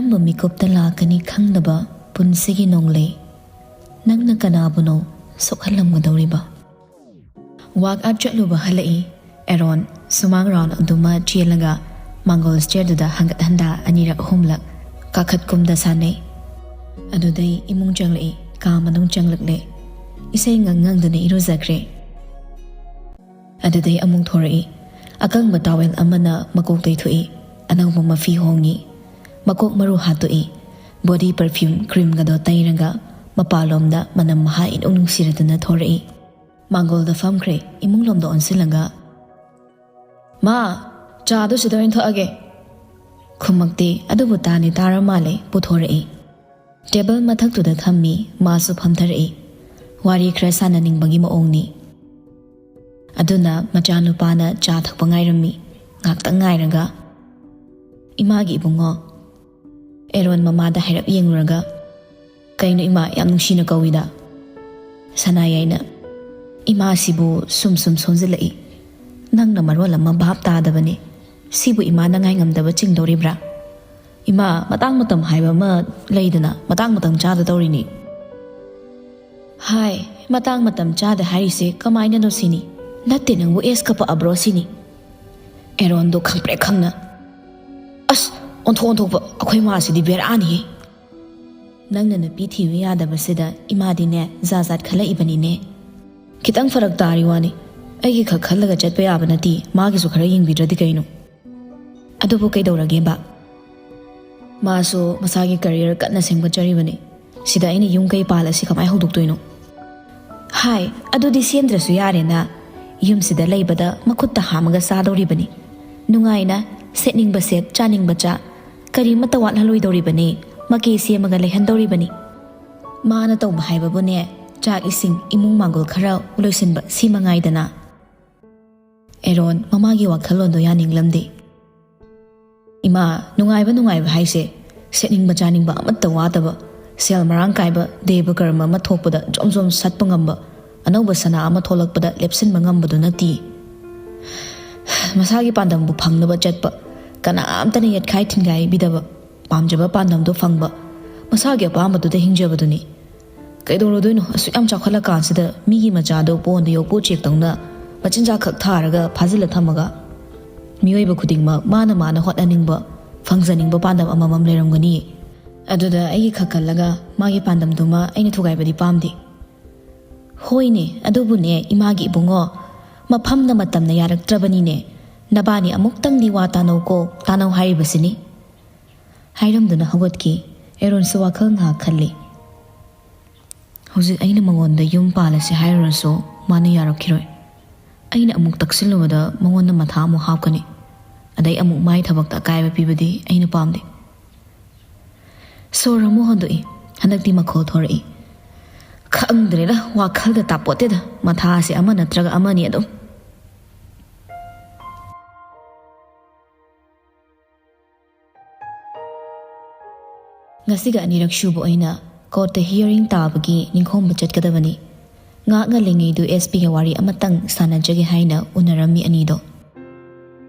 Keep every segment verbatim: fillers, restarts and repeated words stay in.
ꯀꯔꯝꯕ ꯃꯤꯀꯨꯞꯇ ꯂꯥꯛꯀꯅꯤ ꯈꯪꯗꯕ ꯄꯨꯟꯁꯤꯒꯤ ꯅꯣꯡꯂꯩ, ꯅꯪꯅ ꯀꯅꯥꯕꯨꯅꯣ ꯁꯣꯛꯍꯜꯂꯝꯒꯗꯧꯔꯤꯕ? ꯋꯥꯛ ꯑꯥꯎꯠ ꯆꯠꯂꯨꯕ ꯍꯜꯂꯛꯏ꯫ ꯑꯦꯔꯣꯟ ꯁꯨꯃꯥꯡ ꯔꯥꯎꯟ ꯑꯗꯨꯃ ꯆꯦꯜꯂꯒ ꯃꯥꯡꯒꯣꯜ ꯁ꯭ꯇꯦꯌꯔꯗꯨꯗ ꯍꯪꯒꯠ ꯍꯟꯗꯥ ꯑꯅꯤꯔꯛ ꯑꯍꯨꯝꯂꯛ ꯀꯥꯈꯠ ꯀꯨꯝꯗ ꯁꯥꯟꯅꯩ꯫ ꯑꯗꯨꯗꯩ ꯏꯃꯨꯡ ꯆꯪꯂꯛꯏ, ꯀꯥ ꯃꯅꯨꯡ ꯆꯪꯂꯛꯂꯦ꯫ ꯏꯁꯩ ꯉꯪ ꯉꯪꯗꯨꯅ ꯏꯔꯨꯖꯈ꯭ꯔꯦ꯫ ꯑꯗꯨꯗꯩ ꯑꯃꯨꯛ ꯊꯣꯔꯛꯏ꯫ ꯑꯀꯪꯕ ꯇꯥꯋꯦꯜ ꯑꯃꯅ ꯃꯀꯣꯛ ꯇꯩꯊꯣꯛꯏ꯫ ꯑꯅꯧꯕ ꯃꯐꯤ ꯍꯣꯡꯉꯤ꯫ ꯃꯀꯣꯛ ꯃꯔꯨ ꯍꯥꯠꯇꯣꯛꯏ꯫ ꯕꯣꯗꯤ ꯄꯔꯐ꯭ꯌꯨꯝ ꯀ꯭ꯔꯤꯝꯒꯗꯣ ꯇꯩꯔꯒ ꯃꯄꯥꯟꯂꯣꯝꯗ ꯃꯅꯝ ꯃꯍꯥ ꯏꯅꯨꯡ ꯅꯨꯡꯁꯤꯔꯗꯨꯅ ꯊꯣꯔꯛꯏ꯫ ꯃꯥꯡꯒꯣꯜꯗ ꯐꯝꯈ꯭ꯔꯦ, ꯏꯃꯨꯡꯂꯣꯝꯗ ꯑꯣꯟꯁꯤꯜꯂꯒ꯫ "ꯃꯥ, ꯆꯥꯗꯣ ꯁꯤꯗ ꯑꯣꯏꯅ ꯊꯛꯑꯒꯦ꯫" ꯈꯨꯝꯃꯛꯇꯦ, ꯑꯗꯨꯕꯨ ꯇꯥꯅꯤ ꯇꯥꯔ ꯃꯥꯜꯂꯦ, ꯄꯨꯊꯣꯔꯛꯏ꯫ ꯇꯦꯕꯜ ꯃꯊꯛꯇꯨꯗ ꯊꯝꯃꯤ, ꯃꯥꯁꯨ ꯐꯝꯊꯔꯛꯏ꯫ ꯋꯥꯔꯤ ꯈꯔ ꯁꯥꯟꯅꯅꯤꯡꯕꯒꯤ ꯃꯑꯣꯡꯅꯤ꯫ ꯑꯗꯨꯅ ꯃꯆꯥꯅꯨꯄꯥꯅ ꯆꯥ ꯊꯛꯄ ꯉꯥꯏꯔꯝꯃꯤ꯫ ꯉꯥꯛꯇꯪ ꯉꯥꯏꯔꯒ, "ꯏꯃꯥꯒꯤ ꯏꯕꯨꯡꯉꯣ꯫" ꯑꯦꯔꯣꯟ ꯃꯃꯥꯗ ꯍꯥꯏꯔꯞ ꯌꯦꯡꯂꯨꯔꯒ, "ꯀꯩꯅꯣ ꯏꯃꯥ, ꯌꯥꯝ ꯅꯨꯡꯁꯤꯅ ꯀꯧꯏꯗ?" ꯁꯅꯥꯌꯥꯏꯅ, "ꯏꯃꯥꯁꯤꯕꯨ ꯁꯨꯝ ꯁꯨꯝ ꯁꯣꯟꯖꯤꯜꯂꯛꯏ꯫ ꯅꯪꯅ ꯃꯔꯣꯜ ꯑꯃ ꯚꯥꯞ ꯇꯥꯗꯕꯅꯦ꯫ ꯁꯤꯕꯨ ꯏꯃꯥꯅ ꯉꯥꯏꯉꯝꯗꯕ ꯆꯤꯡꯗꯧꯔꯤꯕ꯭ꯔꯥ? ꯏꯃꯥ, ꯃꯇꯥꯡ ꯃꯇꯝ ꯍꯥꯏꯕ ꯑꯃ ꯂꯩꯗꯅ, ꯃꯇꯥꯡ ꯃꯇꯝ ꯆꯥꯗ ꯇꯧꯔꯤꯅꯤ꯫" "ꯍꯥꯏ, ꯃꯇꯥꯡ ꯃꯇꯝ ꯆꯥꯗ ꯍꯥꯏꯔꯤꯁꯦ ꯀꯃꯥꯏꯅꯅꯣ ꯁꯤꯅꯤ? ꯅꯠꯇꯦ, ꯅꯪꯕꯨ ꯑꯦꯁ ꯀ ꯄꯛꯑꯕ꯭ꯔꯣ ꯁꯤꯅꯤ?" ꯑꯦꯔꯣꯟꯗꯣ ꯈꯪꯄ꯭ꯔꯦꯛ ꯈꯪꯅ, "ꯑꯁ, ꯑꯣꯟꯊꯣꯛ ꯑꯣꯟꯊꯣꯛꯄ, ꯑꯩꯈꯣꯏ ꯃꯥꯁꯤꯗꯤ ꯕꯦꯔꯥꯅꯤꯍꯦ!" "ꯅꯪꯅ ꯅꯨꯄꯤ ꯊꯤꯕ ꯌꯥꯗꯕꯁꯤꯗ ꯏꯃꯥꯗꯤꯅꯦ ꯖꯥꯠ ꯖꯥꯠ ꯈꯜꯂꯛꯏꯕꯅꯤꯅꯦ꯫ ꯈꯤꯇꯪ ꯐꯔꯛ ꯇꯥꯔꯤ ꯋꯥꯅꯤ꯫ ꯑꯩꯒꯤ ꯈꯛ ꯈꯜꯂꯒ ꯆꯠꯄ ꯌꯥꯕ ꯅꯠꯇꯦ, ꯃꯥꯒꯤꯁꯨ ꯈꯔ ꯌꯦꯡꯕꯤꯗ꯭ꯔꯗꯤ ꯀꯩꯅꯣ?" "ꯑꯗꯨꯕꯨ ꯀꯩꯗꯧꯔꯒꯦꯕ? ꯃꯥꯁꯨ ꯃꯁꯥꯒꯤ ꯀꯦꯔꯤꯌꯔ ꯀꯟꯅ ꯁꯦꯝꯒꯠꯆꯔꯤꯕꯅꯤ꯫ ꯁꯤꯗ ꯑꯩꯅ ꯌꯨꯝ ꯀꯩ ꯄꯥꯜꯂꯁꯤ ꯀꯃꯥꯏ ꯍꯧꯗꯣꯛꯇꯣꯏꯅꯣ?" "ꯍꯥꯏ, ꯑꯗꯨꯗꯤ ꯁꯦꯝꯗ꯭ꯔꯁꯨ ꯌꯥꯔꯦꯅ꯫ ꯌꯨꯝꯁꯤꯗ ꯂꯩꯕꯗ ꯃꯈꯨꯠꯇ ꯍꯥꯝꯃꯒ ꯆꯥꯗꯧꯔꯤꯕꯅꯤ꯫ ꯅꯨꯡꯉꯥꯏꯅ ꯁꯦꯠꯅꯤꯡꯕ ꯁꯦꯠ, ꯆꯥꯅꯤꯡꯕ ꯆꯥ, ꯀꯔꯤꯃꯠꯇ ꯋꯥꯠꯍꯜꯂꯣꯏꯗꯧꯔꯤꯕꯅꯤ꯫ ꯃꯀꯦ ꯁꯦꯝꯃꯒ ꯂꯩꯍꯟꯗꯧꯔꯤꯕꯅꯤ꯫ ꯃꯥꯅ ꯇꯧꯕ ꯍꯥꯏꯕꯕꯨꯅꯦ, ꯆꯥꯛ ꯏꯁꯤꯡ, ꯏꯃꯨꯡ ꯃꯥꯡꯒꯣꯜ ꯈꯔ ꯂꯣꯏꯁꯤꯟꯕ, ꯁꯤ ꯃꯉꯥꯏꯗꯅ꯫" ꯑꯦꯔꯣꯟ ꯃꯃꯥꯒꯤ ꯋꯥꯈꯜꯂꯣꯟꯗꯣ ꯌꯥꯅꯤꯡꯂꯝꯗꯦ꯫ "ꯏꯃꯥ, ꯅꯨꯡꯉꯥꯏꯕ ꯅꯨꯡꯉꯥꯏꯕ ꯍꯥꯏꯁꯦ ꯁꯦꯠꯅꯤꯡꯕ ꯆꯥꯅꯤꯡꯕ ꯑꯃꯠꯇ ꯋꯥꯗꯕ, ꯁꯦꯜ ꯃꯔꯥꯡ ꯀꯥꯏꯕ, ꯗꯦꯕ ꯀꯔꯃ ꯑꯃ ꯊꯣꯛꯄꯗ ꯖꯣꯝ ꯖꯣꯝ ꯁꯠꯄ ꯉꯝꯕ, ꯑꯅꯧꯕ ꯁꯅꯥ ꯑꯃ ꯊꯣꯛꯂꯛꯄꯗ ꯂꯦꯞꯁꯤꯟꯕ ꯉꯝꯕꯗꯨ ꯅꯠꯇꯦ꯫ ꯃꯁꯥꯒꯤ ꯄꯥꯟꯗꯝꯕꯨ ꯐꯪꯅꯕ ꯆꯠꯄ, ꯀꯅꯥꯝꯇꯅ ꯌꯦꯠꯈꯥꯏ ꯊꯤꯟꯒꯥꯏꯕꯤꯗꯕ, ꯄꯥꯝꯖꯕ ꯄꯥꯟꯗꯝꯗꯣ ꯐꯪꯕ, ꯃꯁꯥꯒꯤ ꯑꯄꯥꯝꯕꯗꯨꯗ ꯍꯤꯡꯖꯕꯗꯨꯅꯤ꯫ ꯀꯩꯗꯧꯔꯨꯗꯣꯏꯅꯣ? ꯑꯁꯨꯛ ꯌꯥꯝ ꯆꯥꯎꯈꯠꯂꯀꯥꯟꯁꯤꯗ ꯃꯤꯒꯤ ꯃꯆꯥꯗꯣ ꯄꯣꯟꯗ ꯌꯣꯛꯄ ꯎꯆꯦꯛꯇꯧꯅ ꯃꯆꯤꯟꯖꯥꯛ ꯈꯛ ꯊꯥꯔꯒ ꯐꯥꯖꯤꯜꯂ ꯊꯝꯃꯒ? ꯃꯤꯑꯣꯏꯕ ꯈꯨꯗꯤꯡꯃꯛ ꯃꯥꯅ ꯃꯥꯅ ꯍꯣꯠꯅꯅꯤꯡꯕ, ꯐꯪꯖꯅꯤꯡꯕ ꯄꯥꯟꯗꯝ ꯑꯃꯃꯝ ꯂꯩꯔꯝꯒꯅꯤ꯫ ꯑꯗꯨꯗ ꯑꯩꯒꯤ ꯈꯛ ꯈꯜꯂꯒ ꯃꯥꯒꯤ ꯄꯥꯟꯗꯝꯗꯨꯃ ꯑꯩꯅ ꯊꯨꯒꯥꯏꯕꯗꯤ ꯄꯥꯝꯗꯦ꯫ ꯍꯣꯏꯅꯦ, ꯑꯗꯨꯕꯨꯅꯦ, ꯏꯃꯥꯒꯤ ꯏꯕꯨꯡꯉꯣ, ꯃꯐꯝꯅ ꯃꯇꯝꯅ ꯌꯥꯔꯛꯇ꯭ꯔꯕꯅꯤꯅꯦ꯫ ꯅꯕꯥꯅꯤ ꯑꯃꯨꯛꯇꯪꯗꯤ ꯋꯥ ꯇꯥꯅꯧꯀꯣ, ꯇꯥꯅꯧ ꯍꯥꯏꯔꯤꯕꯁꯤꯅꯤ꯫ ꯍꯥꯏꯔꯝꯗꯨꯅ ꯍꯧꯒꯠꯈꯤ꯫ ꯑꯦꯔꯣꯟꯁꯨ ꯋꯥꯈꯜ ꯉꯥꯏꯍꯥꯛ ꯈꯜꯂꯤ꯫ ꯍꯧꯖꯤꯛ ꯑꯩꯅ ꯃꯉꯣꯟꯗ ꯌꯨꯝ ꯄꯥꯜꯂꯁꯤ ꯍꯥꯏꯔꯨꯔꯁꯨ ꯃꯥꯅ ꯌꯥꯔꯛꯈꯤꯔꯣꯏ꯫ ꯑꯩꯅ ꯑꯃꯨꯛ ꯇꯛꯁꯤꯜꯂꯨꯕꯗ ꯃꯉꯣꯟꯗ ꯃꯊꯥ ꯑꯃꯨꯛ ꯍꯥꯞꯀꯅꯤ꯫ ꯑꯗꯩ ꯑꯃꯨꯛ ꯃꯥꯏ ꯊꯕꯛꯇ ꯑꯀꯥꯏꯕ ꯄꯤꯕꯗꯤ ꯑꯩꯅ ꯄꯥꯝꯗꯦ꯫ ꯁꯣꯔ ꯑꯃꯨꯛ ꯍꯣꯟꯗꯣꯛꯏ꯫ ꯍꯟꯗꯛꯇꯤ ꯃꯈꯣꯜ ꯊꯣꯔꯛꯏ꯫ ꯈꯪꯗ꯭ꯔꯦꯗ, ꯋꯥꯈꯜꯒ ꯇꯥꯄꯣꯠꯇꯦꯗ꯫ ꯃꯊꯥꯁꯦ ꯑꯃ ꯅꯠꯇ꯭ꯔꯒ ꯑꯃꯅꯤ ꯑꯗꯨꯝ꯫ ꯉꯁꯤꯒ ꯑꯅꯤꯔꯛ ꯁꯨꯕ ꯑꯣꯏꯅ ꯀꯣꯔꯠꯇ hearing ꯇꯥꯕꯒꯤ ꯅꯤꯡꯈꯣꯝꯕ ꯆꯠꯀꯗꯕꯅꯤ꯫ ꯉꯥꯏꯍꯥꯛ ꯉꯜꯂꯤꯉꯩꯗꯨ S P ꯒ ꯋꯥꯔꯤ ꯑꯃꯇꯪ ꯁꯥꯟꯅꯖꯒꯦ ꯍꯥꯏꯅ ꯎꯅꯔꯝꯃꯤ ꯑꯅꯤꯗꯣ꯫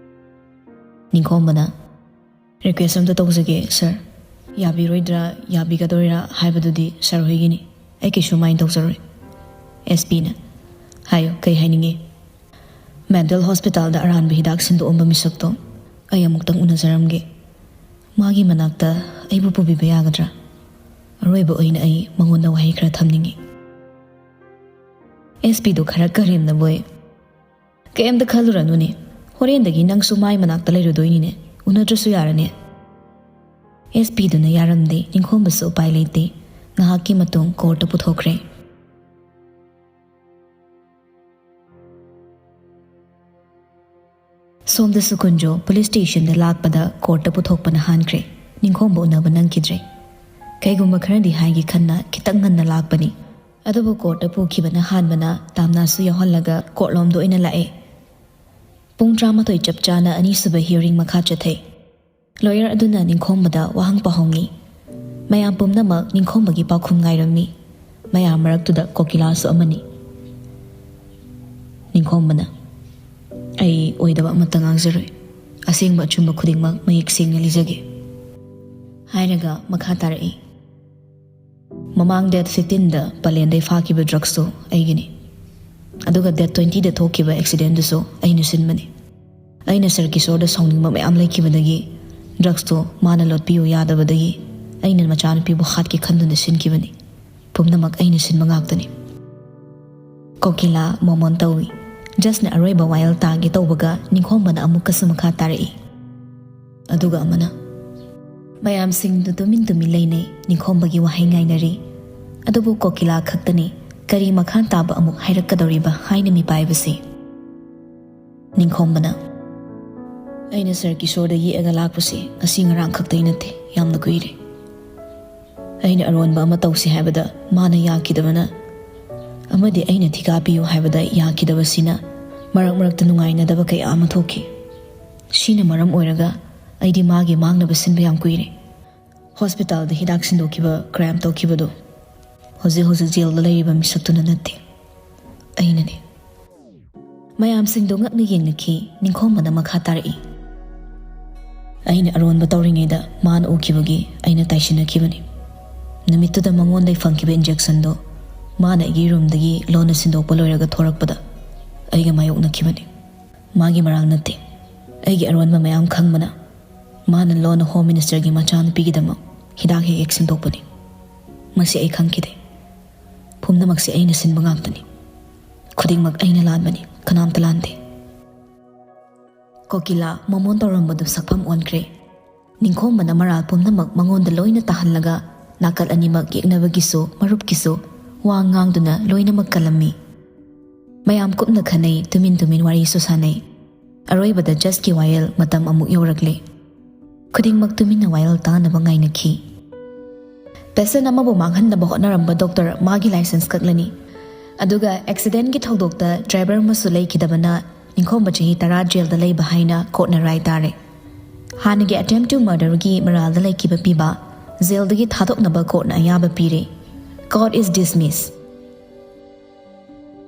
ꯅꯤꯡꯈꯣꯝꯕꯅ, "Request ꯑꯝꯇ ꯇꯧꯖꯒꯦ, sir꯫ ꯌꯥꯕꯤꯔꯣꯏꯗ꯭ꯔꯥ, ꯌꯥꯕꯤꯒꯗꯣꯏꯔꯥ ꯍꯥꯏꯕꯗꯨꯗꯤ sir ꯍꯣꯏꯒꯤꯅꯤ꯫ ꯑꯩ ꯀꯩꯁꯨ mind ꯇꯧꯖꯔꯣꯏ꯫" S P ꯅ, "ꯍꯥꯏꯌꯨ, ꯀꯩ ꯍꯥꯏꯅꯤꯡꯉꯤ?" "Mental hospital ꯗ ꯑꯔꯥꯟꯕ ꯍꯤꯗꯥꯛ ꯁꯤꯟꯗꯣꯛꯑꯝꯕ ꯃꯤꯁꯛꯇꯣ ꯑꯩ ꯑꯃꯨꯛꯇꯪ ꯎꯅꯖꯔꯝꯒꯦ꯫ ꯃꯥꯒꯤ ꯃꯅꯥꯛꯇ ꯑꯩꯕꯨ ꯄꯨꯕꯤꯕ ꯌꯥꯒꯗ꯭ꯔꯥ? ꯑꯔꯣꯏꯕ ꯑꯣꯏꯅ ꯑꯩ ꯃꯉꯣꯟꯗ ꯋꯥꯍꯩ ꯈꯔ ꯊꯝꯅꯤꯡꯉꯤ꯫" S P ꯗꯣ ꯈꯔ ꯀꯔꯦꯝꯅꯕꯣꯏ, "ꯀꯩꯝꯇ ꯈꯜꯂꯨꯔꯅꯨꯅꯦ, ꯍꯣꯔꯦꯟꯗꯒꯤ ꯅꯪꯁꯨ ꯃꯥꯏ ꯃꯅꯥꯛꯇ ꯂꯩꯔꯨꯗꯣꯏꯅꯤꯅꯦ, ꯎꯅꯗ꯭ꯔꯁꯨ ꯌꯥꯔꯅꯤ꯫" S P ꯗꯨꯅ ꯌꯥꯔꯝꯗꯦ, ꯅꯤꯡꯈꯣꯝꯕꯁꯨ ꯎꯄꯥꯏ ꯂꯩꯇꯦ꯫ ꯉꯥꯏꯍꯥꯛꯀꯤ ꯃꯇꯨꯡ ꯀꯣꯔꯠꯇ ꯄꯨꯊꯣꯛꯈ꯭ꯔꯦ꯫ ꯁꯣꯝꯗꯁꯨ ꯀꯨꯟꯖꯣ ꯄꯨꯂꯤꯁ ꯁ꯭ꯇꯦꯁꯟꯗ ꯂꯥꯛꯄꯗ ꯀꯣꯔꯠꯇ ꯄꯨꯊꯣꯛꯄꯅ ꯍꯥꯟꯈ꯭ꯔꯦ꯫ ꯅꯤꯡꯈꯣꯝꯕ ꯎꯅꯕ ꯅꯪꯈꯤꯗ꯭ꯔꯦ꯫ ꯀꯩꯒꯨꯝꯕ ꯈꯔꯗꯤ ꯍꯥꯏꯒꯦ ꯈꯟꯅ ꯈꯤꯇꯪ ꯉꯟꯅ ꯂꯥꯛꯄꯅꯤ꯫ ꯑꯗꯨꯕꯨ ꯀꯣꯔꯠꯇ ꯄꯨꯈꯤꯕꯅ ꯍꯥꯟꯕꯅ ꯇꯥꯝꯅꯥꯁꯨ ꯌꯥꯎꯍꯜꯂꯒ ꯀꯣꯔꯠꯂꯣꯝꯗ ꯑꯣꯏꯅ ꯂꯥꯛꯑꯦ꯫ ꯄꯨꯡ ꯇꯔꯥꯃꯥꯊꯣꯏ ꯆꯞ ꯆꯥꯅ ꯑꯅꯤꯁꯨꯕ hearing ꯃꯈꯥ ꯆꯠꯊꯩ꯫ Lawyer ꯑꯗꯨꯅ ꯅꯤꯡꯈꯣꯝꯕꯗ ꯋꯥꯍꯪ ꯄꯥꯎꯍꯪꯉꯤ꯫ ꯃꯌꯥꯝ ꯄꯨꯝꯅꯃꯛ ꯅꯤꯡꯈꯣꯝꯕꯒꯤ ꯄꯥꯎꯈꯨꯝ ꯉꯥꯏꯔꯝꯃꯤ꯫ ꯃꯌꯥꯝ ꯃꯔꯛꯇꯨꯗ ꯀꯣꯀꯤꯂꯥꯁꯨ ꯑꯃꯅꯤ꯫ ꯅꯤꯡꯈꯣꯝꯕꯅ, "ꯑꯩ ꯑꯣꯏꯗꯕ ꯑꯃꯠꯇ ꯉꯥꯡꯖꯔꯣꯏ꯫ ꯑꯁꯦꯡꯕ ꯑꯆꯨꯝꯕ ꯈꯨꯗꯤꯡꯃꯛ ꯃꯌꯦꯛ ꯁꯦꯡꯅ ꯂꯤꯖꯒꯦ꯫" ꯍꯥꯏꯔꯒ ꯃꯈꯥ ꯇꯥꯔꯛꯏ, "ꯃꯃꯥꯡ ꯗꯦꯠ ꯐꯤꯐꯇꯤꯟꯗ ꯄꯂꯦꯟꯗꯩ ꯐꯥꯈꯤꯕ ꯗ꯭ꯔꯛꯁꯇꯣ ꯑꯩꯒꯤꯅꯤ, ꯑꯗꯨꯒ ꯗꯦꯠ ꯇ꯭ꯋꯦꯟꯇꯤꯗ ꯊꯣꯛꯈꯤꯕ ꯑꯦꯛꯁꯤꯗꯦꯟꯗꯨꯁꯨ ꯑꯩꯅ ꯁꯤꯟꯕꯅꯤ꯫ ꯑꯩꯅ ꯁꯔ ꯀꯤꯁꯣꯔꯗ ꯁꯥꯎꯅꯤꯡꯕ ꯃꯌꯥꯝ ꯂꯩꯈꯤꯕꯗꯒꯤ, ꯗ꯭ꯔꯛꯁꯇꯣ ꯃꯥꯅ ꯂꯣꯠꯄꯤꯌꯨ ꯌꯥꯗꯕꯗꯒꯤ, ꯑꯩꯅ ꯃꯆꯥꯅꯨꯄꯤꯕꯨ ꯍꯥꯠꯀꯦ ꯈꯟꯗꯨꯅ ꯁꯤꯟꯈꯤꯕꯅꯤ꯫ ꯄꯨꯝꯅꯃꯛ ꯑꯩꯅ ꯁꯤꯟꯕ ꯉꯥꯛꯇꯅꯤ"꯫ ꯀꯣꯀꯤꯂꯥ ꯃꯣꯃꯣꯟ ꯇꯧꯏ꯫ ꯖꯁꯅ ꯑꯔꯣꯏꯕ ꯋꯥꯌꯦꯜ ꯇꯥꯒꯦ ꯇꯧꯕꯒ ꯅꯤꯡꯈꯣꯝꯕꯅ ꯑꯃꯨꯛꯀꯁꯨ ꯃꯈꯥ ꯇꯥꯔꯛꯏ꯫ ꯑꯗꯨꯒ ꯑꯃꯅ, ꯃꯌꯥꯝꯁꯤꯡꯗꯨ ꯇꯨꯃꯤꯟ ꯇꯨꯃꯤꯟ ꯂꯩꯅꯩ, ꯅꯤꯡꯈꯣꯝꯕꯒꯤ ꯋꯥꯍꯩ ꯉꯥꯏꯅꯔꯤ꯫ ꯑꯗꯨꯕꯨ ꯀꯣꯀꯤꯂꯥ ꯈꯛꯇꯅꯤ ꯀꯔꯤ ꯃꯈꯥ ꯇꯥꯕ ꯑꯃꯨꯛ ꯍꯥꯏꯔꯛꯀꯗꯧꯔꯤꯕ ꯍꯥꯏꯅ ꯃꯤꯄꯥꯏꯕꯁꯤ꯫ ꯅꯤꯡꯈꯣꯝꯕꯅ, "ꯑꯩꯅ ꯁꯔ ꯀꯤꯁꯣꯔꯗ ꯌꯦꯛꯑꯒ ꯂꯥꯛꯄꯁꯤ ꯉꯁꯤ ꯉꯔꯥꯡ ꯈꯛꯇꯩ ꯅꯠꯇꯦ, ꯌꯥꯝꯅ ꯀꯨꯏꯔꯦ꯫ ꯑꯩꯅ ꯑꯔꯣꯟꯕ ꯑꯃ ꯇꯧꯁꯤ ꯍꯥꯏꯕꯗ ꯃꯥꯅ ꯌꯥꯈꯤꯗꯕꯅ, ꯑꯃꯗꯤ ꯑꯩꯅ ꯊꯤꯀꯥ ꯄꯤꯌꯨ ꯍꯥꯏꯕꯗ ꯌꯥꯈꯤꯗꯕꯁꯤꯅ ꯃꯔꯛ ꯃꯔꯛꯇ ꯅꯨꯡꯉꯥꯏꯅꯗꯕ ꯀꯌꯥ ꯑꯃ ꯊꯣꯛꯈꯤ꯫ ꯁꯤꯅ ꯃꯔꯝ ꯑꯣꯏꯔꯒ ꯑꯩꯗꯤ ꯃꯥꯒꯤ ꯃꯥꯡꯅꯕ ꯁꯤꯟꯕ ꯌꯥꯝ ꯀꯨꯏꯔꯦ꯫ ꯍꯣꯁꯄꯤꯇꯥꯜꯗ ꯍꯤꯗꯥꯛ ꯁꯤꯟꯗꯣꯛꯈꯤꯕ, ꯀ꯭ꯔꯥꯏꯝ ꯇꯧꯈꯤꯕꯗꯣ ꯍꯧꯖꯤꯛ ꯍꯧꯖꯤꯛ ꯖꯦꯜꯗ ꯂꯩꯔꯤꯕ ꯃꯤꯁꯛꯇꯨꯅ ꯅꯠꯇꯦ, ꯑꯩꯅꯅꯤ"꯫ ꯃꯌꯥꯝꯁꯤꯡꯗꯣ ꯉꯛꯅ ꯌꯦꯡꯅꯈꯤ꯫ ꯅꯤꯡꯈꯣꯝꯕꯅ ꯃꯈꯥ ꯇꯥꯔꯛꯏ, "ꯑꯩꯅ ꯑꯔꯣꯟꯕ ꯇꯧꯔꯤꯉꯩꯗ ꯃꯥꯅ ꯎꯈꯤꯕꯒꯤ ꯑꯩꯅ ꯇꯥꯏꯁꯤꯟꯅꯈꯤꯕꯅꯤ꯫ ꯅꯨꯃꯤꯠꯇꯨꯗ ꯃꯉꯣꯟꯗꯩ ꯐꯪꯈꯤꯕ ꯏꯟꯖꯦꯛꯁꯟꯗꯣ ꯃꯥꯅ ꯑꯩꯒꯤ ꯔꯨꯝꯗꯒꯤ ꯂꯣꯟꯅ ꯁꯤꯟꯗꯣꯛꯄ ꯂꯣꯏꯔꯒ ꯊꯣꯔꯛꯄꯗ ꯑꯩꯒ ꯃꯥꯌꯣꯛꯅꯈꯤꯕꯅꯤ꯫ ꯃꯥꯒꯤ ꯃꯔꯥꯜ ꯅꯠꯇꯦ꯫ ꯑꯩꯒꯤ ꯑꯔꯣꯟꯕ ꯃꯌꯥꯝ ꯈꯪꯕꯅ ꯃꯥꯅ ꯂꯣꯟꯅ ꯍꯣꯝ ꯃꯤꯅꯤꯁꯇꯔꯒꯤ ꯃꯆꯥꯅꯨꯄꯤꯒꯤꯗꯃꯛ ꯍꯤꯗꯥꯛ ꯍꯦꯛ ꯍꯦꯛ ꯁꯤꯟꯗꯣꯛꯄꯅꯤ꯫ ꯃꯁꯤ ꯑꯩ ꯈꯪꯈꯤꯗꯦ꯫ ꯄꯨꯝꯅꯃꯛꯁꯦ ꯑꯩꯅ ꯁꯤꯟꯕ ꯉꯥꯛꯇꯅꯤ꯫ ꯈꯨꯗꯤꯡꯃꯛ ꯑꯩꯅ ꯂꯥꯟꯕꯅꯤ, ꯀꯅꯥꯝꯇ ꯂꯥꯟꯗꯦ"꯫ ꯀꯣꯀꯤꯂꯥ ꯃꯣꯃꯣꯟ ꯇꯧꯔꯝꯕꯗꯨ ꯁꯛꯐꯝ ꯑꯣꯟꯈ꯭ꯔꯦ꯫ ꯅꯤꯡꯈꯣꯝꯕꯅ ꯃꯔꯥꯜ ꯄꯨꯝꯅꯃꯛ ꯃꯉꯣꯟꯗ ꯂꯣꯏꯅ ꯇꯥꯍꯜꯂꯒ ꯅꯥꯀꯜ ꯑꯅꯤꯃꯛ ꯌꯦꯛꯅꯕꯒꯤꯁꯨ, ꯃꯔꯨꯞꯀꯤꯁꯨ ꯋꯥ ꯉꯥꯡꯗꯨꯅ ꯂꯣꯏꯅꯃꯛ ꯀꯜꯂꯝꯃꯤ꯫ ꯃꯌꯥꯝ ꯀꯨꯞꯅ ꯈꯟꯅꯩ, ꯇꯨꯃꯤꯟ ꯇꯨꯃꯤꯟ ꯋꯥꯔꯤꯁꯨ ꯁꯥꯟꯅꯩ꯫ ꯑꯔꯣꯏꯕꯗ ꯖꯁꯀꯤ ꯋꯥꯌꯦꯜ ꯃꯇꯝ ꯑꯃꯨꯛ ꯌꯧꯔꯛꯂꯦ꯫ ꯈꯨꯗꯤꯡꯃꯛ ꯇꯨꯃꯤꯟꯅ ꯋꯥꯌꯦꯜ ꯇꯥꯅꯕ ꯉꯥꯏꯅꯈꯤ꯫ ꯄꯦꯁꯦꯟ ꯑꯃꯕꯨ ꯃꯥꯡꯍꯟꯅꯕ ꯍꯣꯠꯅꯔꯝꯕ ꯗꯣꯛꯇꯔ ꯃꯥꯒꯤ ꯂꯥꯏꯁꯦꯟꯁ ꯀꯛꯂꯅꯤ꯫ ꯑꯗꯨꯒ ꯑꯦꯛꯁꯤꯗꯦꯟꯒꯤ ꯊꯧꯗꯣꯛꯇ ꯗ꯭ꯔꯥꯏꯚꯔ ꯑꯃꯁꯨ ꯂꯩꯈꯤꯗꯕꯅ ꯅꯤꯡꯈꯣꯝꯕ ꯆꯍꯤ ꯇꯔꯥ ꯖꯦꯜꯗ ꯂꯩꯕ ꯍꯥꯏꯅ ꯀꯣꯔꯠꯅ ꯔꯥꯏ ꯇꯥꯔꯦ꯫ ꯍꯥꯟꯅꯒꯤ ꯑꯦꯇꯦꯝꯞ ꯇꯨ ꯃꯔꯗꯔꯒꯤ ꯃꯔꯥꯜꯗ ꯂꯩꯈꯤꯕ ꯄꯤꯕ ꯖꯦꯜꯗꯒꯤ ꯊꯥꯗꯣꯛꯅꯕ ꯀꯣꯔꯠꯅ ꯑꯌꯥꯕ ꯄꯤꯔꯦ꯫ Court is dismissed꯫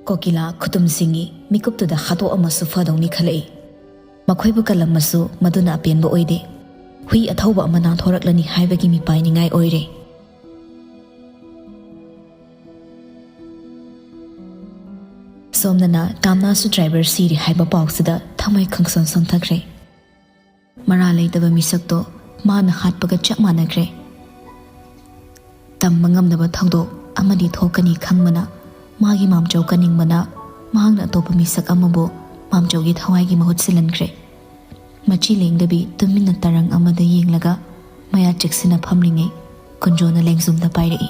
ꯀꯣꯀꯤꯂꯥ ꯈꯨꯇꯨꯝ ꯁꯤꯡꯉꯤ꯫ ꯃꯤꯀꯨꯞꯇꯨꯗ ꯍꯥꯠꯇꯣꯛꯑꯝꯃꯁꯨ ꯐꯗꯧꯅꯤ ꯈꯜꯂꯛꯏ꯫ ꯃꯈꯣꯏꯕꯨ ꯀꯜꯂꯝꯃꯁꯨ ꯃꯗꯨꯅ ꯑꯄꯦꯟꯕ ꯑꯣꯏꯗꯦ꯫ ꯍꯨꯏ ꯑꯊꯧꯕ ꯑꯃ ꯅꯥꯟꯊꯣꯔꯛꯂꯅꯤ ꯍꯥꯏꯕꯒꯤ ꯃꯤꯄꯥꯏꯅꯤꯡꯉꯥꯏ ꯑꯣꯏꯔꯦ꯫ ꯁꯣꯝꯅꯅ ꯇꯥꯝꯅꯥꯁꯨ ꯗ꯭ꯔꯥꯏꯚꯔ ꯁꯤꯔꯦ ꯍꯥꯏꯕ ꯄꯥꯎꯁꯤꯗ ꯊꯃꯣꯏ ꯈꯪꯁꯣꯟ ꯁꯣꯟꯊꯈ꯭ꯔꯦ꯫ ꯃꯔꯥ ꯂꯩꯇꯕ ꯃꯤꯁꯛꯇꯣ ꯃꯥꯅ ꯍꯥꯠꯄꯒ ꯆꯞ ꯃꯥꯟꯅꯈ꯭ꯔꯦ꯫ ꯇꯝꯕ ꯉꯝꯗꯕ ꯊꯧꯗꯣꯛ ꯑꯃꯗꯤ ꯊꯣꯛꯀꯅꯤ ꯈꯪꯕꯅ ꯃꯥꯒꯤ ꯃꯥꯝꯆꯧ ꯀꯟꯅꯤꯡꯕꯅ ꯃꯍꯥꯛꯅ ꯑꯇꯣꯞꯄ ꯃꯤꯁꯛ ꯑꯃꯕꯨ ꯃꯥꯝꯆꯧꯒꯤ ꯊꯋꯥꯏꯒꯤ ꯃꯍꯨꯠ ꯁꯤꯜꯍꯟꯈ꯭ꯔꯦ꯫ ꯃꯆꯤ ꯂꯦꯡꯗꯕꯤ ꯇꯨꯃꯤꯟꯅ ꯇꯔꯪ ꯑꯃꯗ ꯌꯦꯡꯂꯒ ꯃꯌꯥ ꯆꯦꯛꯁꯤꯟꯅ ꯐꯝꯂꯤꯉꯩ ꯀꯨꯟꯖꯣꯅ ꯂꯦꯡꯖꯨꯝꯗ ꯄꯥꯏꯔꯛꯏ꯫